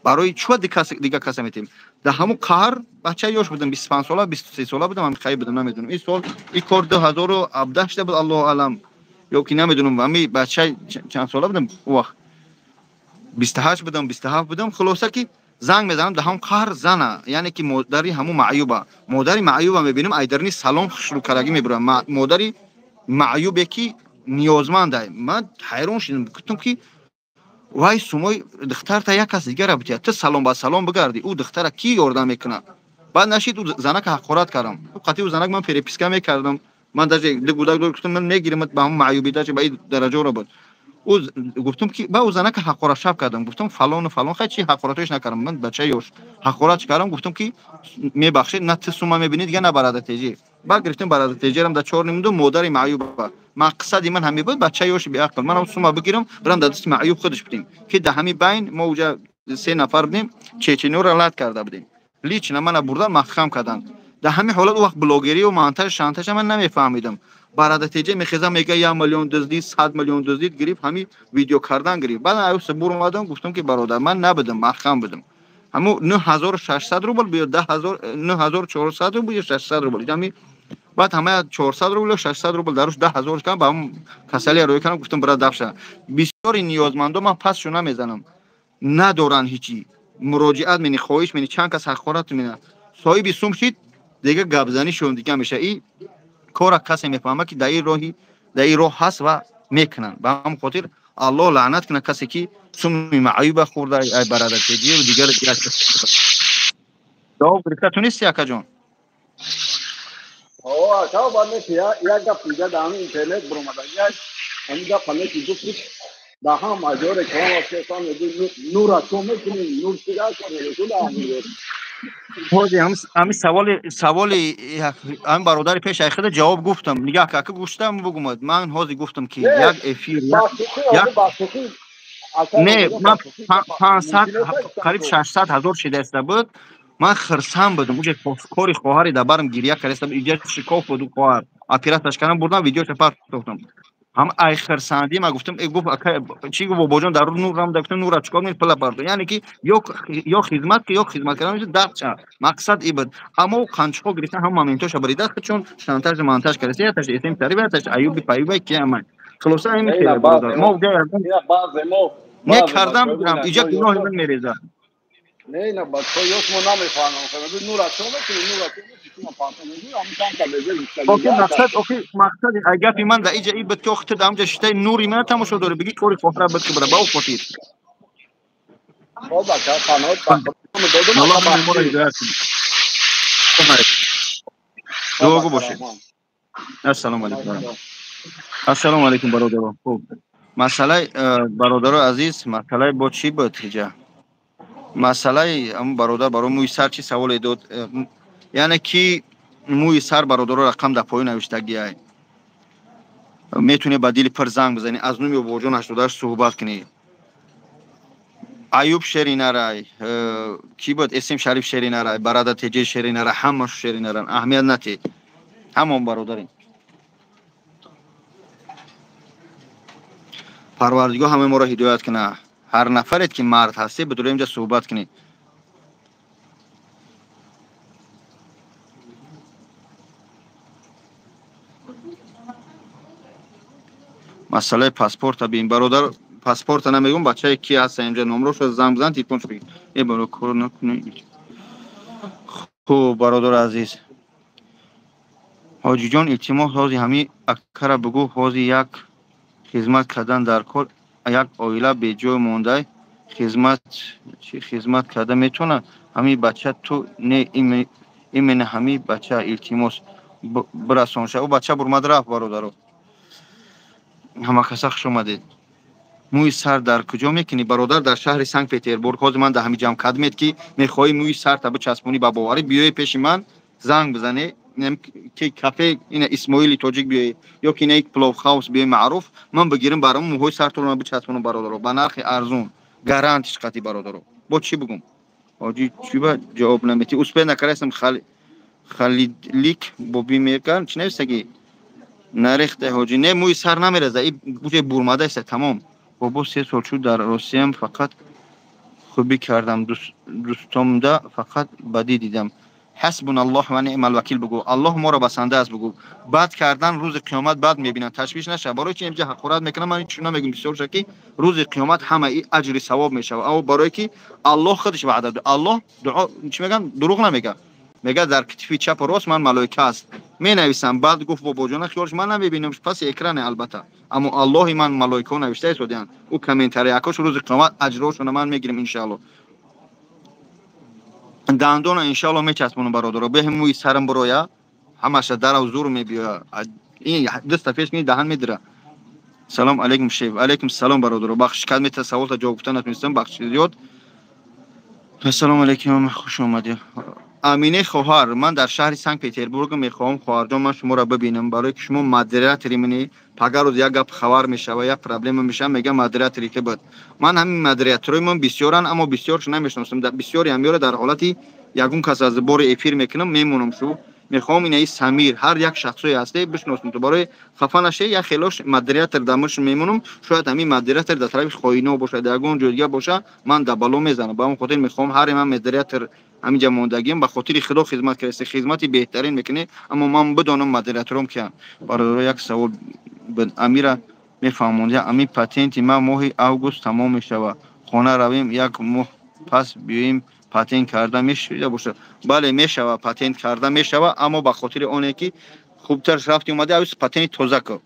барои чӯ дига каса метем? Дар ҳамун қаҳр бача ёш будам, 25 сола, 23 сола будам, ҳами хай будам, намедонам, ин сол ин кор 2017 шуда буд, аллоҳу алам, ё ки намедонам, ҳами бача чанд сола будам он вақт, 28 будам, 27 будам. Хулоса, ки занг мезанам, дар ҳамон қаҳр зана, яъне ки модари ҳамун маъюба, модари маъюба мебинам, айдарни салом хушрӯкарагӣ мебурам. Модари маъюбе ки ниёзманда. Ман ҳайрон шудам, гуфтам, ки вай сумои духтарта як кас дигара бития, ту салом ба салом бигарди, ӯ духтара кӣ ёрдам мекунад? Баъд нашид, ӯ занака ҳақорат кардам. Қатъи ӯ занак ман переписка мекардам. Ман даже ду гудак дор, гуфтам, ман мегирам ба ҳамон маъюби, даже ба ин дараҷаро буд. Ӯ гуфтам, ки ба ӯ занака ҳақорат кардам, гуфтам фалону фалон, хай, чи ҳақоратош накардам, ман бача ёш, ҳақорат кардам. Гуфтам, ки мебахшед, на ту сума мебинӣ дига, на барада теҷӣ. Баъд гирифтем, барада теҷерам дар чор нимду модари маъюба. Мақсади ман ҳамин буд, бача ёши беақл, манам сума бигирам, бирам дар дасти маъюб худаш будем, ки дар ҳамин байн мо уҷа се нафар будем, чечениёро лат карда будем. Лично мана бурдан, маҳкам карданд. Дар ҳамин ҳолат, ӯ вақт блогерию монтаж шантажа ман намефаҳмидам. Барада теҷа мехезам, мега, 1 миллион дуздид, 100 миллион дуздид, гирифт, ҳамин видео кардан гирифт. Баъд аюса бур омадам, гуфтам, ки бародар, ман набудам, маҳкам будам. Ҳамун 9600 рубл ё 10 000, 9400 рубл ё 600 рубл, ҳами баъд ҳамая 400 рубл ё 600 рубл даруш 10 000 кардам, ба ҳамун касалия рӯй кардам. Гуфтам, бира, дафша. Бисёри ниёзмандо ман пасшу намезанам, надоранд ҳичи. Муроҷиат мени, хоҳиш мени, чанд кас ҳақорат мена. Соҳиби сум шид, дига гапзанӣ шуд, дига меша. И кора касе мефаҳмад, ки дар ин роҳи, дар ин роҳ ҳаст ва мекунанд. Ба ҳамон хотир Аллоҳ лаънат кунад касе ки суми маъюба хӯрда, ай барадаркеҷӣ ва дигар. Ҷавоб гирифта тунисти, акаҷон? Ака, баъд неки як гап дига дар ҳамин интернет биромада, як ҳамин гапа неки гуфти, дар ҳама ҷо реклама кесан, нура чо мекунӣ, нур чига мегӯ дар ҳамин ҷо. Ҳози ҳамин саволи ҳамин бародари пеш айхида ҷавоб гуфтам. Нигаҳ, ака, гӯштам, бугумад. Ман ҳозир гуфтам, ки як эфир не, ман 500, қариб 600 000 шидаиста буд. Ман хирсанд будам. Уҷа кори хоҳари дар барам гиря кардаиста, иҷа шикоф буд, хоҳар оператсияш кардам, бурдам, видеоша партохтам. Ҳам ай хирсандӣ ман гуфтам, э, гуфт, ака, чӣ гуфт, бобоҷон, дар нур рам гуфтам, нура чикор мекунӣ, пула бардор. Яъне ки ё хизмат ки, ё хизмат кардан даст ша, мақсад и буд. Аммо қанчиҳо гирифтан, ҳам моментоша барида, чун шантаж монтаж кардаст, яташ эсем тариба, яташ аюби паюба ки ама. Хулоса, ҳамин хеле, бародар, мо не кардам, иҷа гуноҳи ман мерезад. Не, на, бачаҳо ёш мо намефаҳмам. Нура чо мекунӣ, нура чо мекунӣ, ҳамин чанд та безе. Охи мақсад, охи мақсад ай гапи ман дар иҷа и буд, ки охи ту дар ҳамҷа шитаи нури мана тамошо дорӣ, бигӣ кори хоҳара буд, ки бара ба ӯ хотир. Хоб, ака, паноҳ додум. Аллоҳ моро ҳидоят кунад. Дуогӯ бошед. Ассалому алайкум. Ассалому алайкум, бародаро. Хуб, масъалаи, бародарои азиз, масъалаи бо чӣ буд иҷа? Масъалаи ҳамн бародар барои мӯи сар чӣ саволе дод, яъне ки мӯи сар, бародаро, рақам дар поён навиштагиай, метавонӣ ба дили пир занг бизанӣ, аз номи бобоҷон 88 суҳбат кунӣ. Аюб шери нарай, кӣ буд, эсем Шариф шери нарай, барада теҷе шери нарай, ҳамашу шери наран, аҳамият натед, ҳамон бародарем. Парвардигоҳ ҳамаи моро ҳидоят кунад. Ҳар нафарет ки мард ҳастед, бидура инҷа суҳбат кунед. Масъалаи паспорта бин, бародар, паспорта намегӯм, бачае ки ҳаста инҷа, номрошо занг бизан, телефоншо бигир. Э, баро, кор накунӣ. Хуб, бародари азиз, ҳоҷиҷон, илтимос, ҳози ҳамин акара бугӯ, ҳози як хизмат кардан дар кор, як оила беҷой мондай, хизмат чи хизмат карда метавонад ҳамин бача? Ту не, именно ҳамин бача, илтимос, бирасон ша. Ӯ бача бурмад рафт. Бародаро, ҳамакаса хуш омадед. Мӯи сар дар куҷо мекунӣ, бародар? Дар шаҳри Санкт Петербург. Ҳозир ман дар ҳамин ҷамъ кадмед, ки мехоҳӣ мӯи сарта бичаспонӣ, ба боварӣ биёӣ пеши ман, занг бизанӣ, ки кафе ина Исмоили Тоҷик биёӣ ё ки ина пловхаус биёи маъруф, ман бигирам барам, мӯҳои сартонро бичаспонам, бародаро, ба нархи арзун, гарантиш қатъи. Бародаро, бо чӣ бугум? Ҳоҷӣ, чӣ ба ҷавоб наметӣ? Успел накардастам. Халидлик боби мекард, чӣ навистагӣ? Нарехта, ҳоҷӣ, не, мӯи сар намереза, и буҷе бурмадаиста, тамом. Бобо, 3 сол шуд дар Россиям, фақат хубӣ кардам, дӯстомда фақат бадӣ дидам. Ҳасбуналлоҳ ва ниъмал вакил бугӯ, Аллоҳ моро басанда аст бугӯ. Бад кардан рӯзи қиёмат бад мебинанд, ташвиш наша. Барои чи инҷа ҳақорат мекунам? Ман чун намегӯм бисёрша, ки рӯзи қиёмат ҳама и аҷри савоб мешавад. Аво барое ки Аллоҳ худаш ваъда, Аллоҳ дуо чӣ мегӯянд, дурӯғ намегӯяд. Мегӯяд, дар китфи чапу рост ман малоика аст, менависам. Баъд гуфт бобоҷона, хиёлш ман намебинам паси экране, албатта, аммо Аллоҳи ман малоикаҳо навишта истодианд. Ӯ комментариякош рӯзи қиёмат аҷрошона ман мегирам, иншаалло. Дандона, иншаалло, мечаспонам, бародаро. Беҳ мӯи сарам бироя, ҳамаша дарав зур мебиёя. Ин даста пеш мини, даҳан медира. Салом алейкум, шеф. Алейкум салом, бародаро. Бахшиш кад мета, саволта ҷавоб гуфта натунистам, бахшиш зиёд. Ассалому алейкум, хуш омадед. Амине хоҳар, ман дар шаҳри Санкт Петербург, мехоҳам, хоҳарҷон, ман шуморо бибинам, барое ки шумо модератори мани. Пага рӯз як гап хабар мешава, як проблема мешава, мегӯям модератори ки буд. Ман ҳамин модераторои ман бисёранд, аммо бисёрш намешиносам. Бисёри ҳамёро дар ҳолати ягон кас аз бори эфир мекунам, мемонам. Шу мехоҳам инаи Самир, ҳар як шахсое ҳасте, бишносам. Ту барои хафа наше, як хелош модератор дамаш мемонам. Шояд ҳамин модератор дар тарафи хоино бошад, ягон ҷои дига боша, ман дар бало мезанам. Ба он хотир мехоҳам ҳаре ман модератор ҳаминҷа мондагиам, ба хотири Худо хизмат кардааст, хизмати беҳтарин мекунӣ, аммо ман бидонам модератором киям. Бародаро, як савол амира мефаҳмонд. Ами патенти ман моҳи август тамом мешавад, хона равем, як моҳ. Пас биёем, патент карда мешуда бошад? Бале, мешава, патент карда мешава, аммо ба хотири оне ки хубтар рафти омада, авис патенти тоза кун.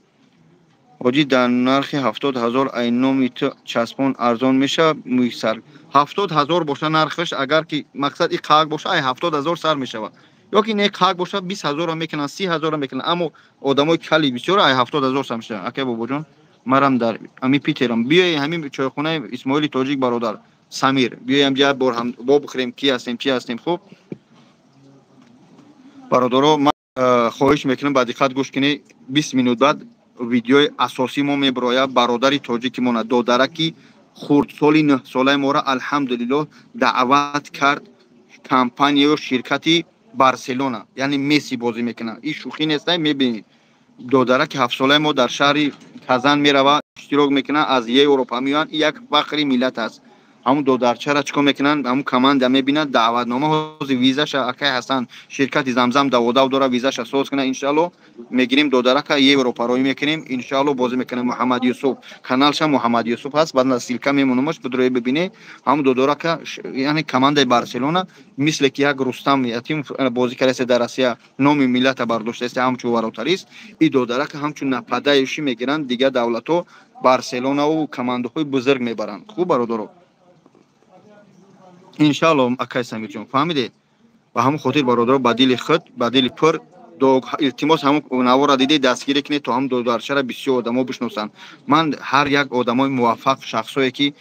Ҳоҷӣ, дар нархи 70 000 ай номи ту часпон арзон мешавад мӯи сар? 70 000 боша нархаш, агар ки мақсад и қаак боша, ай 70 000 сар мешавад, ё ки не қаак боша, 20 000-ро мекунанд, 30 000-ро мекунанд, аммо одамои кали бисёр, ай 70 000 сар мешавад. Акай Бобоҷон, марам дар ҳамин Питерам, биёи ҳамин чойхонаи Исмоили Тоҷик, бародар Самир, биёем, як бор ҳам бо бихӯрем, ки ҳастем, чӣ ҳастем. Хуб, бародаро, ман хоҳиш мекунам, ба диққат гӯш кунед. 20 минут баъд видеои асосии мо мебирояд. Бародари тоҷики мона, додараки хурдсоли 9-солаи моро, алҳамдулиллоҳ, даъват кард компания ё ширкати Барселона, яъне Месси бозӣ мекунад. Ин шӯхӣ нест, мебинед, додараки 7-солаи мо дар шаҳри Казан мерава, иштирок мекунад, аз Европа меоянд. Як фахри миллат аст. Ҳамун додарчара чӣ кор мекунанд? Ҳамун команда мебинад, даъватнома, ҳозир визаша акай Ҳасан, ширкати Замзам даводав дора, визаша соз кунад, иншаалло, мегирем додарака, Европа роӣ мекунем, иншаалло, бозӣ мекунем. Муҳаммад Юсуф, каналша Муҳаммад Юсуф ҳаст, баъд ссылка мемонамаш, бидрои бибине. Ҳамун додарака, яъне командаи Барселона, мисле ки як Рустам Ятимов бозӣ кардааст дар Россия, номи миллата бардоштааст ҳамчун вратарь, и додарака ҳамчун нападающий мегиранд дигар давлатҳо, Барселонаву командаҳои бузург мебаранд. Хуб, бародаро, иншаалло, акай Самирҷон, фаҳмидед? Ба ҳамон хотир, бародаро, ба дили худ, ба дили пур илтимос, ҳамон навора дидед, дастгирӣ кунед, то ҳам додарчара бисёр одамо бишносанд. Ман ҳар як одамои муваффақ, шахсое ки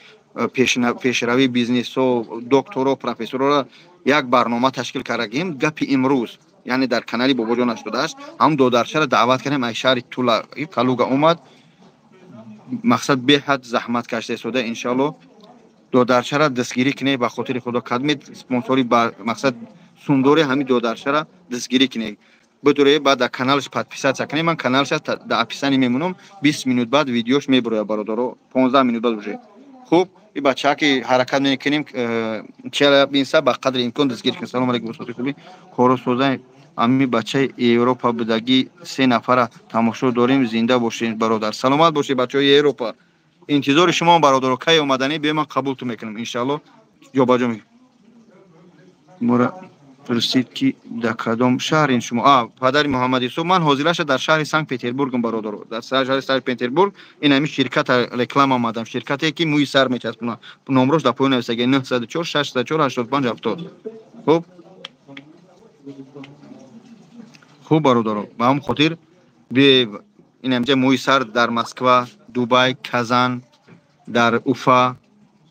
пешравии бизнесҳо, докторо, профессорро як барнома ташкил кардагим, «Гапи имрӯз», яъне дар канали Бобоҷон 88, ҳамон додарчара даъват кардем, аз шаҳри Тула, Калуга омад. Мақсад, беҳад заҳмат кашида истода. Иншаалло, додарчара дастгирӣ кунед, ба хотири Худо, кадмед спонсори, ба мақсад сундори ҳамин додарчара дастгирӣ кунед. Бидуре, баъд дар каналаш подписаться кунед. Ман каналша дар описание мемонам. 20 минут баъд видеош мебурояд, бародаро, 15 минут баъд уже. Хуб, и бачаки ҳаракат мекунем, Челябинса, ба қадри имкон дастгирӣ кунед. Салому алейкум, устоди хуби, коро соза. Ами бачаи Европа будагӣ се нафара тамошо дорем. Зинда бошед, бародар, саломат бошед. Бачаҳои Европа, интизори шумо, бародаро. Кай омаданӣ, биё, ман қабултон мекунам, иншаалло, ҷобаҷо. Мора пурсид, ки дар кадом шаҳрин шумо, а падари Муҳаммад Юсуф? Ман ҳозираша дар шаҳри Санкт Петербургам, бародаро, дар шаҳри Санкт Петербург. Ин ҳамин ширката реклама омадам, ширкате ки мӯи сар мечаспонад. Номрош дар поён нависаги: 904 604 85 70. Хуб, хуб, бародаро, ба ҳамн хотир ин ҳамҷа мӯи сар дар Москва, Дубай, Казан, дар Уфа,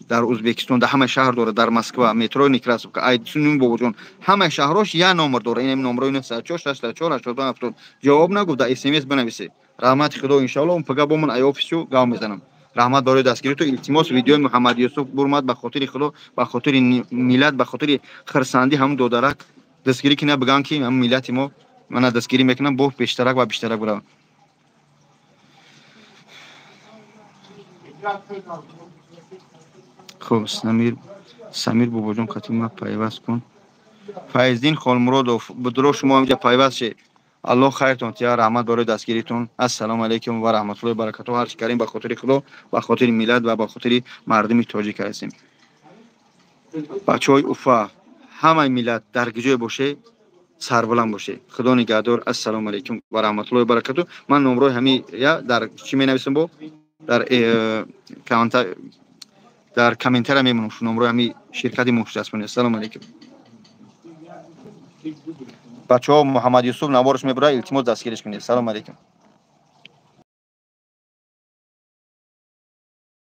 дар Узбекистон, дар ҳамаи шаҳр дорад. Дар Москва, метрои Некрасовка, айсуним, Бобоҷон, ҳамаи шаҳрош як номер дорад. Ин номрои 904 604 85 70. Ҷавоб нагуфт, дар СМС бинависед. Раҳмати Худо, иншоалло, пага бо ман ай офису гав мезанам. Раҳмат барои дастгириту. Илтимос, видеои Муҳаммад Юсуф бурмад, ба хотири Худо, ба хотири миллат, ба хотири хирсандӣ ҳамун додарак дастгирӣ кина, биган ки ҳамун миллати мо мана дастгирӣ мекунам, бо пештарак ва бештарак бурава. Хуб, Самир, Самир, Бобоҷон, қатима пайваст кун. Файздин Холмуродов, будро, шумо ҳамҷа пайваст шед. Аллоҳ хайртон тия. Раҳмат барои дастгиритон. Ассалому алайкум ва раҳматуллоҳи баракатуҳ. Ҳарчи карим, ба хотири Худо, ба хотири миллат ва ба хотири мардуми тоҷик ҳастем. Бачаҳои Уфа, ҳамаи миллат дар ҷое боше, сарбаланд боше. Худо нигаҳдор. Ассалому алайкум ва раҳматуллоҳи баракатуҳ. Ман номрои ҳами я дар чӣ менависам, бо дар комментария мемонам номрои ҳами ширкати мушчаспонӣ. Ассалому алайкум, бачаҳо. Муҳаммад Юсуф навораш мебурад, илтимос, дастгириш кунед. Салому алайкум.